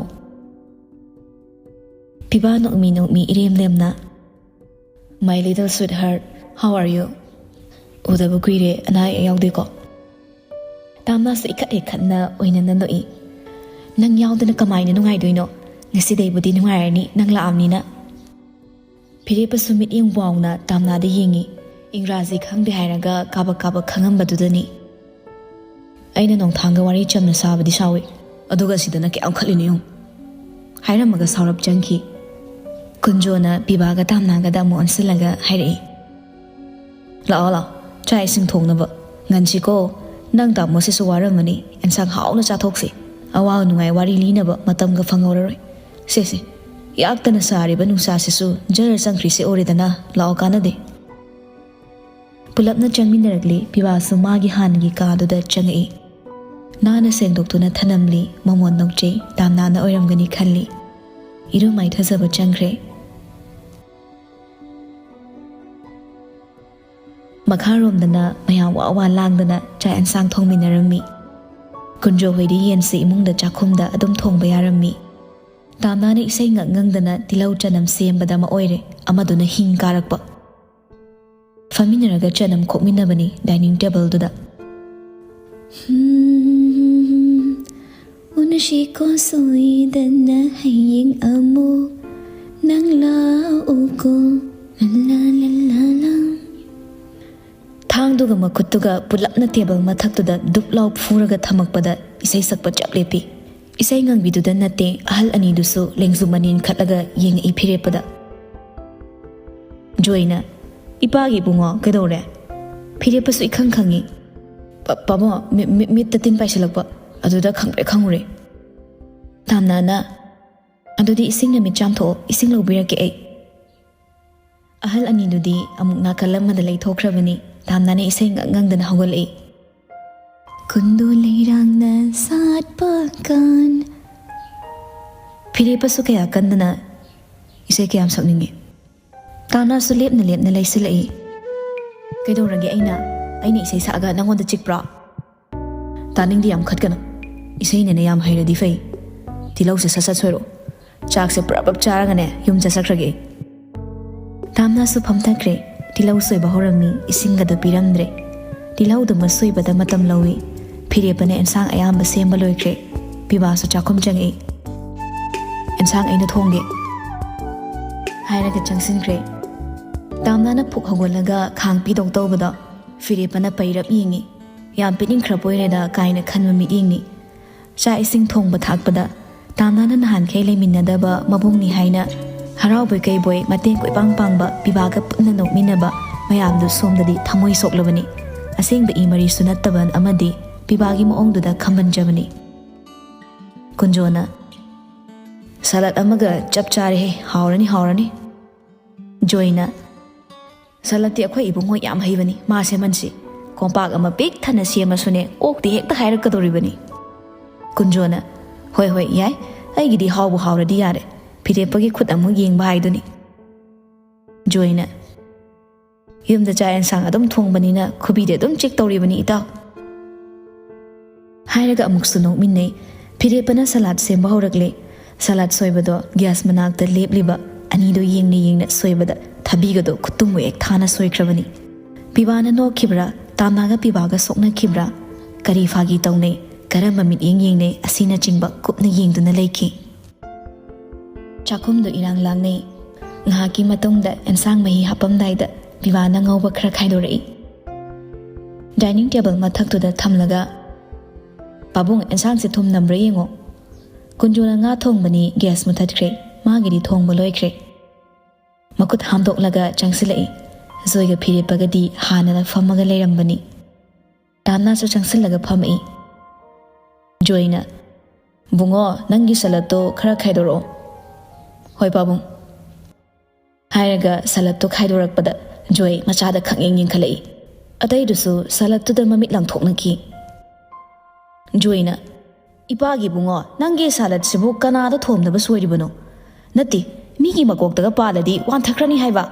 ꯄꯤꯕꯥ ꯅꯣꯛꯃꯤ ꯅꯣꯛꯃꯤ ꯏꯔꯦꯝ ꯂꯦꯝꯅ, "My little sweetheart, how are you? ꯎꯗꯕ ꯀꯨꯏꯔꯦ, ꯑꯅꯥ ꯑꯌꯦꯛ ꯌꯥꯎꯗꯦꯀꯣ?" ꯇꯥꯝꯅꯥꯁꯨ ꯏꯈꯠ ꯍꯦꯛ ꯈꯠꯅ ꯑꯣꯏꯅꯅ ꯅꯣꯛꯏ꯫ "ꯅꯪ ꯌꯥꯎꯗꯅ ꯀꯃꯥꯏꯅ ꯅꯨꯡꯉꯥꯏꯗꯣꯏꯅꯣ? ꯉꯁꯤꯗꯩꯕꯨꯗꯤ ꯅꯨꯡꯉꯥꯏꯔꯅꯤ, ꯅꯪ ꯂꯥꯛꯑꯕꯅꯤꯅ꯫" ꯐꯤꯔꯦꯞꯄꯁꯨ ꯃꯤꯠꯌꯦꯡ ꯋꯥꯎꯅ ꯇꯥꯝꯅꯥꯗ ꯌꯦꯡꯉꯤ꯫ ꯏꯪꯒ꯭ꯔꯥꯖꯤ ꯈꯪꯗꯦ ꯍꯥꯏꯔꯒ ꯀꯥꯕꯛ ꯀꯥꯕꯛ ꯈꯪꯉꯝꯕꯗꯨꯗꯅꯤ꯫ "ꯑꯩꯅ ꯅꯣꯡꯊꯥꯡꯒ ꯋꯥꯔꯤ ꯆꯝꯅ ꯁꯥꯕꯗꯤ ꯁꯥꯎꯏ, ꯑꯗꯨꯒ ꯁꯤꯗꯅ ꯀꯌꯥꯝ ꯈꯠꯂꯤꯅꯣ ꯌꯦꯡꯉꯨ꯫" ꯍꯥꯏꯔꯝꯃꯒ ꯁꯥꯎꯔꯞ ꯆꯪꯈꯤ꯫ ꯀꯨꯟꯖꯣꯅ ꯄꯤꯕꯥꯒ ꯇꯥꯝꯅꯥꯒꯗ ꯑꯃꯨꯛ ꯑꯣꯟꯁꯤꯜꯂꯒ ꯍꯥꯏꯔꯛꯏ, "ꯂꯥꯛꯑꯣ, ꯂꯥꯛꯑꯣ, ꯆꯥꯛ ꯏꯁꯤꯡ ꯊꯣꯡꯅꯕ꯫ ꯉꯟꯁꯤꯀꯣ, ꯅꯪ ꯇꯥꯃꯣꯁꯤꯁꯨ ꯋꯥꯔꯝꯃꯅꯤ꯫ ꯑꯦꯟꯁꯥꯡ ꯍꯥꯎꯅ ꯆꯥꯊꯣꯛꯁꯤ꯫ ꯑꯋꯥ ꯅꯨꯡꯉꯥꯏ ꯋꯥꯔꯤ ꯂꯤꯅꯕ ꯃꯇꯝꯒ ꯐꯪꯍꯧꯔꯔꯣꯏ꯫ ꯁꯦ, ꯁꯦ, ꯌꯥꯛꯇꯅ ꯁꯥꯔꯤꯕ ꯅꯨꯡꯁꯥꯁꯤꯁꯨ ꯖꯔ ꯆꯪꯈ꯭ꯔꯤꯁꯦ ꯑꯣꯏꯔꯦꯗꯅ꯫ ꯂꯥꯛꯑꯣ, ꯀꯥꯟꯅꯗꯦ꯫" ꯄꯨꯂꯞꯅ ꯆꯪꯃꯤꯟꯅꯔꯛꯂꯤ꯫ ꯄꯤꯕꯥꯁꯨ ꯃꯥꯒꯤ ꯍꯥꯟꯅꯒꯤ ꯀꯥꯗꯨꯗ ꯆꯪꯉꯛꯏ꯫ ꯅꯥꯟꯅ ꯁꯦꯡꯗꯣꯛꯇꯨꯅ ꯊꯅꯝꯂꯤ꯫ ꯃꯃꯣꯟ ꯅꯣꯛꯆꯩ꯫ ꯇꯥꯝꯅꯥꯅ ꯑꯣꯏꯔꯝꯒꯅꯤ ꯈꯜꯂꯤ꯫ ꯏꯔꯨ ꯃꯥꯏꯊꯖꯕ ꯆꯪꯈ꯭ꯔꯦ꯫ ꯃꯈꯥꯔꯣꯝꯗꯅ ꯃꯌꯥꯝ ꯋꯥ ꯋꯥ ꯂꯥꯡꯗꯅ ꯆꯥꯛ ꯑꯦꯟꯁꯥꯡ ꯊꯣꯡꯃꯤꯟꯅꯔꯝꯃꯤ꯫ ꯀꯨꯟꯖꯣ ꯍꯣꯏꯗꯤ ꯌꯦꯟꯁꯤ ꯏꯃꯨꯡꯗ ꯆꯥꯛꯈꯨꯝꯗ ꯑꯗꯨꯝ ꯊꯣꯡꯕ ꯌꯥꯔꯝꯃꯤ꯫ ꯇꯥꯝꯅꯥꯅ ꯏꯁꯩ ꯉꯛ ꯉꯪꯗꯅ ꯇꯤꯜꯍꯧ ꯆꯅꯝ ꯁꯦꯝꯕꯗ ꯑꯃ ꯑꯣꯏꯔꯦ꯫ ꯑꯃꯗꯨꯅ ꯍꯤꯡ ꯀꯥꯔꯛꯄ꯫ ꯐꯝꯃꯤꯟꯅꯔꯒ ꯆꯅꯝ ꯈꯣꯛꯃꯤꯟꯅꯕꯅꯤ ꯗꯥꯏꯅꯤꯡ ꯇꯦꯕꯜꯗꯨꯗ꯫ "ꯎꯅꯁꯤꯀꯣ ꯁꯣꯏꯗꯅ ꯍꯌꯦꯡ ꯑꯃꯨꯛ, ꯅꯪ ꯂꯥꯛꯎꯀꯣ, ꯂꯥ ꯂꯥ ꯂꯥ ꯂꯥ ꯂꯥ꯫" ꯊꯥꯡꯗꯨꯒ ꯃꯈꯨꯠꯇꯨꯒ ꯄꯨꯂꯞꯅ ꯇꯦꯕꯜ ꯃꯊꯛꯇꯨꯗ ꯗꯨꯞ ꯂꯥꯎ ꯐꯨꯔꯒ ꯊꯝꯃꯛꯄꯗ ꯏꯁꯩ ꯁꯛꯄ ꯆꯞ ꯂꯦꯞꯄꯤ꯫ ꯏꯁꯩ ꯉꯪꯕꯤꯗꯨꯗ ꯅꯠꯇꯦ, ꯑꯍꯜ ꯑꯅꯤꯗꯨꯁꯨ ꯂꯦꯡꯖꯨꯝ ꯑꯅꯤ ꯏꯟꯈꯠꯂꯒ ꯌꯦꯡꯉꯛꯏ ꯐꯤꯔꯦꯞꯄꯗ꯫ ꯖꯣꯏꯅ, "ꯏꯄꯥꯒꯤ ꯏꯕꯨꯡꯉꯣ, ꯀꯩꯗꯧꯔꯦ?" ꯐꯤꯔꯦꯞꯄꯁꯨ ꯏꯈꯪ ꯈꯪꯉꯤ꯫ "ꯄ-, ꯄꯥꯕꯨꯡ, ꯃꯤ-, ꯃꯤ-, ꯃꯤꯠꯇ ꯇꯤꯟ ꯄꯥꯏꯁꯤꯜꯂꯛꯄ, ꯑꯗꯨꯗ ꯈꯪꯄ꯭ꯔꯦꯛ ꯈꯪꯉꯨꯔꯦ꯫" ꯇꯥꯝꯅꯥꯅ, "ꯑꯗꯨꯗꯤ ꯏꯁꯤꯡꯅ ꯃꯤꯠ ꯆꯥꯝꯊꯣꯛꯑꯣ, ꯏꯁꯤꯡ ꯂꯧꯕꯤꯔꯛꯀꯦ ꯑꯩ꯫" ꯑꯍꯜ ꯑꯅꯤꯗꯨꯗꯤ ꯑꯃꯨꯛ ꯅꯥꯀꯜ ꯑꯃꯗ ꯂꯩꯊꯣꯛꯈ꯭ꯔꯕꯅꯤ꯫ ꯇꯥꯝꯅꯥꯅ ꯏꯁꯩ ꯉꯪ ꯉꯪꯗꯅ ꯍꯧꯒꯠꯂꯛꯏ꯫ "ꯀꯨꯟꯗꯣ ꯂꯩꯔꯥꯡꯅ ꯁꯥꯠꯄ ꯀꯥꯟ꯫" ꯐꯤꯔꯦꯞꯄꯁꯨ ꯀꯌꯥ ꯀꯟꯗꯅ ꯏꯁꯩ ꯀꯌꯥꯝ ꯁꯛꯅꯤꯡꯉꯤ꯫ ꯇꯥꯝꯅꯥꯁꯨ ꯂꯦꯞꯅ ꯂꯦꯞꯅ ꯂꯩꯁꯤꯜꯂꯛꯏ꯫ "ꯀꯩꯗꯧꯔꯒꯦ ꯑꯩꯅ? ꯑꯩꯅ ꯏꯁꯩ ꯁꯛꯑꯒ ꯅꯪꯉꯣꯟꯗ ꯆꯤꯛꯄ꯭ꯔꯣ?" "ꯇꯥꯅꯤꯡꯗꯦ, ꯌꯥꯝ ꯈꯠꯀꯅꯨ꯫ ꯏꯁꯩꯅꯦꯅ ꯌꯥꯝ ꯍꯩꯔꯗꯤ ꯐꯩ꯫ ꯇꯤꯜꯍꯧꯁꯦ ꯁꯠ ꯁꯠ ꯁꯣꯏꯔꯣ꯫ ꯆꯥꯛꯁꯦ ꯄꯨꯔꯞ ꯄꯨꯔꯞ ꯆꯥꯔꯒꯅꯦ ꯌꯨꯝ ꯆꯠꯆꯈ꯭ꯔꯒꯦ ꯑꯩ꯫" ꯇꯥꯝꯅꯥꯁꯨ ꯐꯝꯊꯈ꯭ꯔꯦ꯫ ꯇꯤꯜꯍꯧ ꯁꯣꯏꯕ ꯍꯧꯔꯝꯃꯤ, ꯏꯁꯤꯡꯒꯗꯨ ꯄꯤꯔꯝꯗ꯭ꯔꯦ꯫ ꯇꯤꯜꯍꯧꯗꯨꯃ ꯁꯣꯏꯕꯗ ꯃꯇꯝ ꯂꯧꯏ꯫ ꯐꯤꯔꯦꯞꯄꯅ ꯑꯦꯟꯁꯥꯡ ꯑꯌꯥꯝꯕ ꯁꯦꯝꯕ ꯂꯣꯏꯈ꯭ꯔꯦ꯫ ꯄꯤꯕꯥꯁꯨ ꯆꯥꯛꯈꯨꯝ ꯆꯪꯉꯛꯏ꯫ "ꯑꯦꯟꯁꯥꯡ ꯑꯩꯅ ꯊꯣꯡꯒꯦ" ꯍꯥꯏꯔꯒ ꯆꯪꯁꯤꯟꯈ꯭ꯔꯦ꯫ ꯇꯥꯝꯅꯥꯅ ꯐꯨꯛ ꯍꯧꯒꯠꯂꯒ ꯈꯥꯡ ꯄꯤꯗꯧ ꯇꯧꯕꯗꯣ ꯐꯤꯔꯦꯞꯄꯅ ꯄꯩꯔꯞ ꯌꯦꯡꯉꯤ꯫ ꯌꯥꯝ ꯄꯤꯅꯤꯡꯈ꯭ꯔꯕ ꯑꯣꯏꯔꯦꯗ ꯀꯥꯏꯅ ꯈꯟꯕ ꯃꯤꯠꯌꯦꯡꯅꯤ꯫ ꯆꯥꯛ ꯏꯁꯤꯡ ꯊꯣꯡꯕ ꯊꯥꯛꯄꯗ ꯇꯥꯝꯅꯥꯅ ꯅꯍꯥꯟꯈꯩ ꯂꯩꯃꯤꯟꯅꯗꯕ ꯃꯕꯨꯡꯅꯤ ꯍꯥꯏꯅ ꯍꯔꯥꯎꯕꯣꯏ ꯀꯩꯕꯣꯏ ꯃꯇꯦꯡ ꯀꯣꯏꯄꯥꯡ ꯄꯥꯡꯕ ꯄꯤꯕꯥꯒ ꯄꯨꯟꯅ ꯅꯣꯛꯃꯤꯟꯅꯕ ꯃꯌꯥꯝꯗꯨ ꯁꯣꯝꯗꯗꯤ ꯊꯃꯣꯏ ꯁꯣꯛꯂꯕꯅꯤ꯫ ꯑꯁꯦꯡꯕ ꯏ ꯃꯔꯤꯁꯨ ꯅꯠꯇꯕ ꯑꯃꯗꯤ ꯄꯤꯕꯥꯒꯤ ꯃꯑꯣꯡꯗꯨꯗ ꯈꯝꯕꯟꯖꯕꯅꯤ꯫ ꯀꯨꯟꯖꯣꯅ, "ꯁꯂꯥꯗ ꯑꯃꯒ ꯆꯞ ꯆꯥꯔꯦꯍꯦ, ꯍꯥꯎꯔꯅꯤ, ꯍꯥꯎꯔꯅꯤ꯫" ꯖꯣꯏꯅ, "ꯁꯂꯥꯗꯇꯤ ꯑꯩꯈꯣꯏ ꯏꯕꯨꯡꯉꯣ ꯌꯥꯝ ꯍꯩꯕꯅꯤ, ꯃꯥ ꯁꯦꯝꯍꯟꯁꯤ꯫ ꯀꯣꯝꯄꯥꯛ ꯑꯃ ꯄꯤꯛ ꯊꯟꯅ ꯁꯦꯝꯃꯁꯨꯅꯦ, ꯑꯣꯛꯇꯦ ꯍꯦꯛꯇ ꯍꯥꯏꯔꯛꯀꯗꯧꯔꯤꯕꯅꯤ꯫" ꯀꯨꯟꯖꯣꯅ, "ꯍꯣꯏ, ꯍꯣꯏ, ꯌꯥꯏ, ꯑꯩꯒꯤꯗꯤ ꯍꯥꯎꯕꯨ ꯍꯥꯎꯔꯗꯤ ꯌꯥꯔꯦ꯫ ꯐꯤꯔꯦꯞꯄꯒꯤ ꯈꯨꯠ ꯑꯃꯨꯛ ꯌꯦꯡꯕ ꯍꯥꯏꯗꯨꯅꯤ꯫" ꯖꯣꯏꯅ, "ꯌꯨꯝꯗ ꯆꯥꯛ ꯑꯦꯟꯁꯥꯡ ꯑꯗꯨꯝ ꯊꯣꯡꯕꯅꯤꯅ ꯈꯨꯕꯤꯗꯤ ꯑꯗꯨꯝ ꯆꯤꯛ ꯇꯧꯔꯤꯕꯅꯤ, ꯏꯇꯥꯎ꯫" ꯍꯥꯏꯔꯒ ꯑꯃꯨꯛꯁꯨ ꯅꯣꯛꯃꯤꯟꯅꯩ꯫ ꯐꯤꯔꯦꯞꯄꯅ ꯁꯂꯥꯗ ꯁꯦꯝꯕ ꯍꯧꯔꯛꯂꯦ꯫ ꯁꯂꯥꯗ ꯁꯣꯏꯕꯗꯣ ꯒ꯭ꯌꯥꯁ ꯃꯅꯥꯛꯇ ꯂꯦꯞꯂꯤꯕ ꯑꯅꯤꯗꯣ ꯌꯦꯡꯅ ꯌꯦꯡꯅ ꯁꯣꯏꯕꯗ ꯊꯕꯤꯒꯗꯣ ꯈꯨꯇꯨꯝꯃꯨ ꯍꯦꯛ ꯊꯥꯅ ꯁꯣꯏꯈ꯭ꯔꯕꯅꯤ꯫ ꯄꯤꯕꯥꯅ ꯅꯣꯛꯈꯤꯕ꯭ꯔꯥ, ꯇꯥꯝꯅꯥꯒ ꯄꯤꯕꯥꯒ ꯁꯣꯛꯅꯈꯤꯕ꯭ꯔꯥ, ꯀꯔꯤ ꯐꯥꯒꯤ ꯇꯧꯅꯩ, ꯀꯔꯝꯕ ꯃꯤꯠꯌꯦꯡ ꯌꯦꯡꯅꯩ ꯑꯁꯤꯅꯆꯤꯡꯕ ꯀꯨꯞꯅ ꯌꯦꯡꯗꯨꯅ ꯂꯩꯈꯤ꯫ ꯆꯥꯛꯈꯨꯝꯗꯨ ꯏꯔꯥꯡ ꯂꯥꯡꯅꯩ꯫ ꯉꯥꯏꯍꯥꯛꯀꯤ ꯃꯇꯨꯡꯗ ꯑꯦꯟꯁꯥꯡ ꯃꯍꯤ ꯍꯥꯞꯄꯝꯗꯥꯏꯗ ꯄꯤꯕꯥꯅ ꯉꯧꯕ ꯈꯔ ꯈꯥꯏꯗꯣꯔꯛꯏ꯫ ꯗꯥꯏꯅꯤꯡ ꯇꯦꯕꯜ ꯃꯊꯛꯇꯨꯗ ꯊꯝꯂꯒ, "ꯄꯥꯕꯨꯡ, ꯑꯦꯟꯁꯥꯡꯁꯦ ꯊꯨꯝ ꯅꯝꯕ꯭ꯔꯥ ꯌꯦꯡꯉꯣ꯫" ꯀꯨꯟꯖꯣꯅ ꯉꯥ ꯊꯣꯡꯕꯅꯤ ꯒ꯭ꯌꯥꯁ ꯃꯨꯊꯠꯈ꯭ꯔꯦ꯫ ꯃꯥꯒꯤꯗꯤ ꯊꯣꯡꯕ ꯂꯣꯏꯈ꯭ꯔꯦ꯫ ꯃꯈꯨꯠ ꯍꯥꯝꯗꯣꯛꯂꯒ ꯆꯪꯁꯤꯜꯂꯛꯏ꯫ ꯖꯣꯏꯒ ꯐꯤꯔꯦꯞꯄꯒꯗꯤ ꯍꯥꯟꯅꯅ ꯐꯝꯃꯒ ꯂꯩꯔꯝꯕꯅꯤ꯫ ꯇꯥꯝꯅꯥꯁꯨ ꯆꯪꯁꯤꯜꯂꯒ ꯐꯝꯃꯛꯏ꯫ ꯖꯣꯏꯅ, "ꯕꯨꯡꯉꯣ, ꯅꯪꯒꯤ ꯁꯂꯠꯇꯣ ꯈꯔ ꯈꯥꯏꯗꯣꯔꯛꯑꯣ꯫" "ꯍꯣꯏ, ꯄꯥꯕꯨꯡ꯫" ꯍꯥꯏꯔꯒ ꯁꯂꯠꯇꯣ ꯈꯥꯏꯗꯣꯔꯛꯄꯗ ꯖꯣꯏ ꯃꯆꯥꯗ ꯈꯪꯌꯦꯡ ꯌꯦꯡꯈꯠꯂꯛꯏ꯫ ꯑꯇꯩꯗꯨꯁꯨ ꯁꯂꯠꯇꯨꯗ ꯃꯃꯤꯠ ꯂꯪꯊꯣꯛꯅꯈꯤ꯫ ꯖꯣꯏꯅ, "ꯏꯄꯥꯒꯤ ꯕꯨꯡꯉꯣ, ꯅꯪꯒꯤ ꯁꯂꯠꯁꯤꯕꯨ ꯀꯅꯥꯗ ꯊꯣꯝꯅꯕ ꯁꯣꯏꯔꯤꯕꯅꯣ? ꯅꯠꯇꯦ, ꯃꯤꯒꯤ ꯃꯀꯣꯛꯇꯒ ꯄꯥꯜꯂꯗꯤ ꯋꯥꯟꯊꯈ꯭ꯔꯅꯤ ꯍꯥꯏꯕ꯫"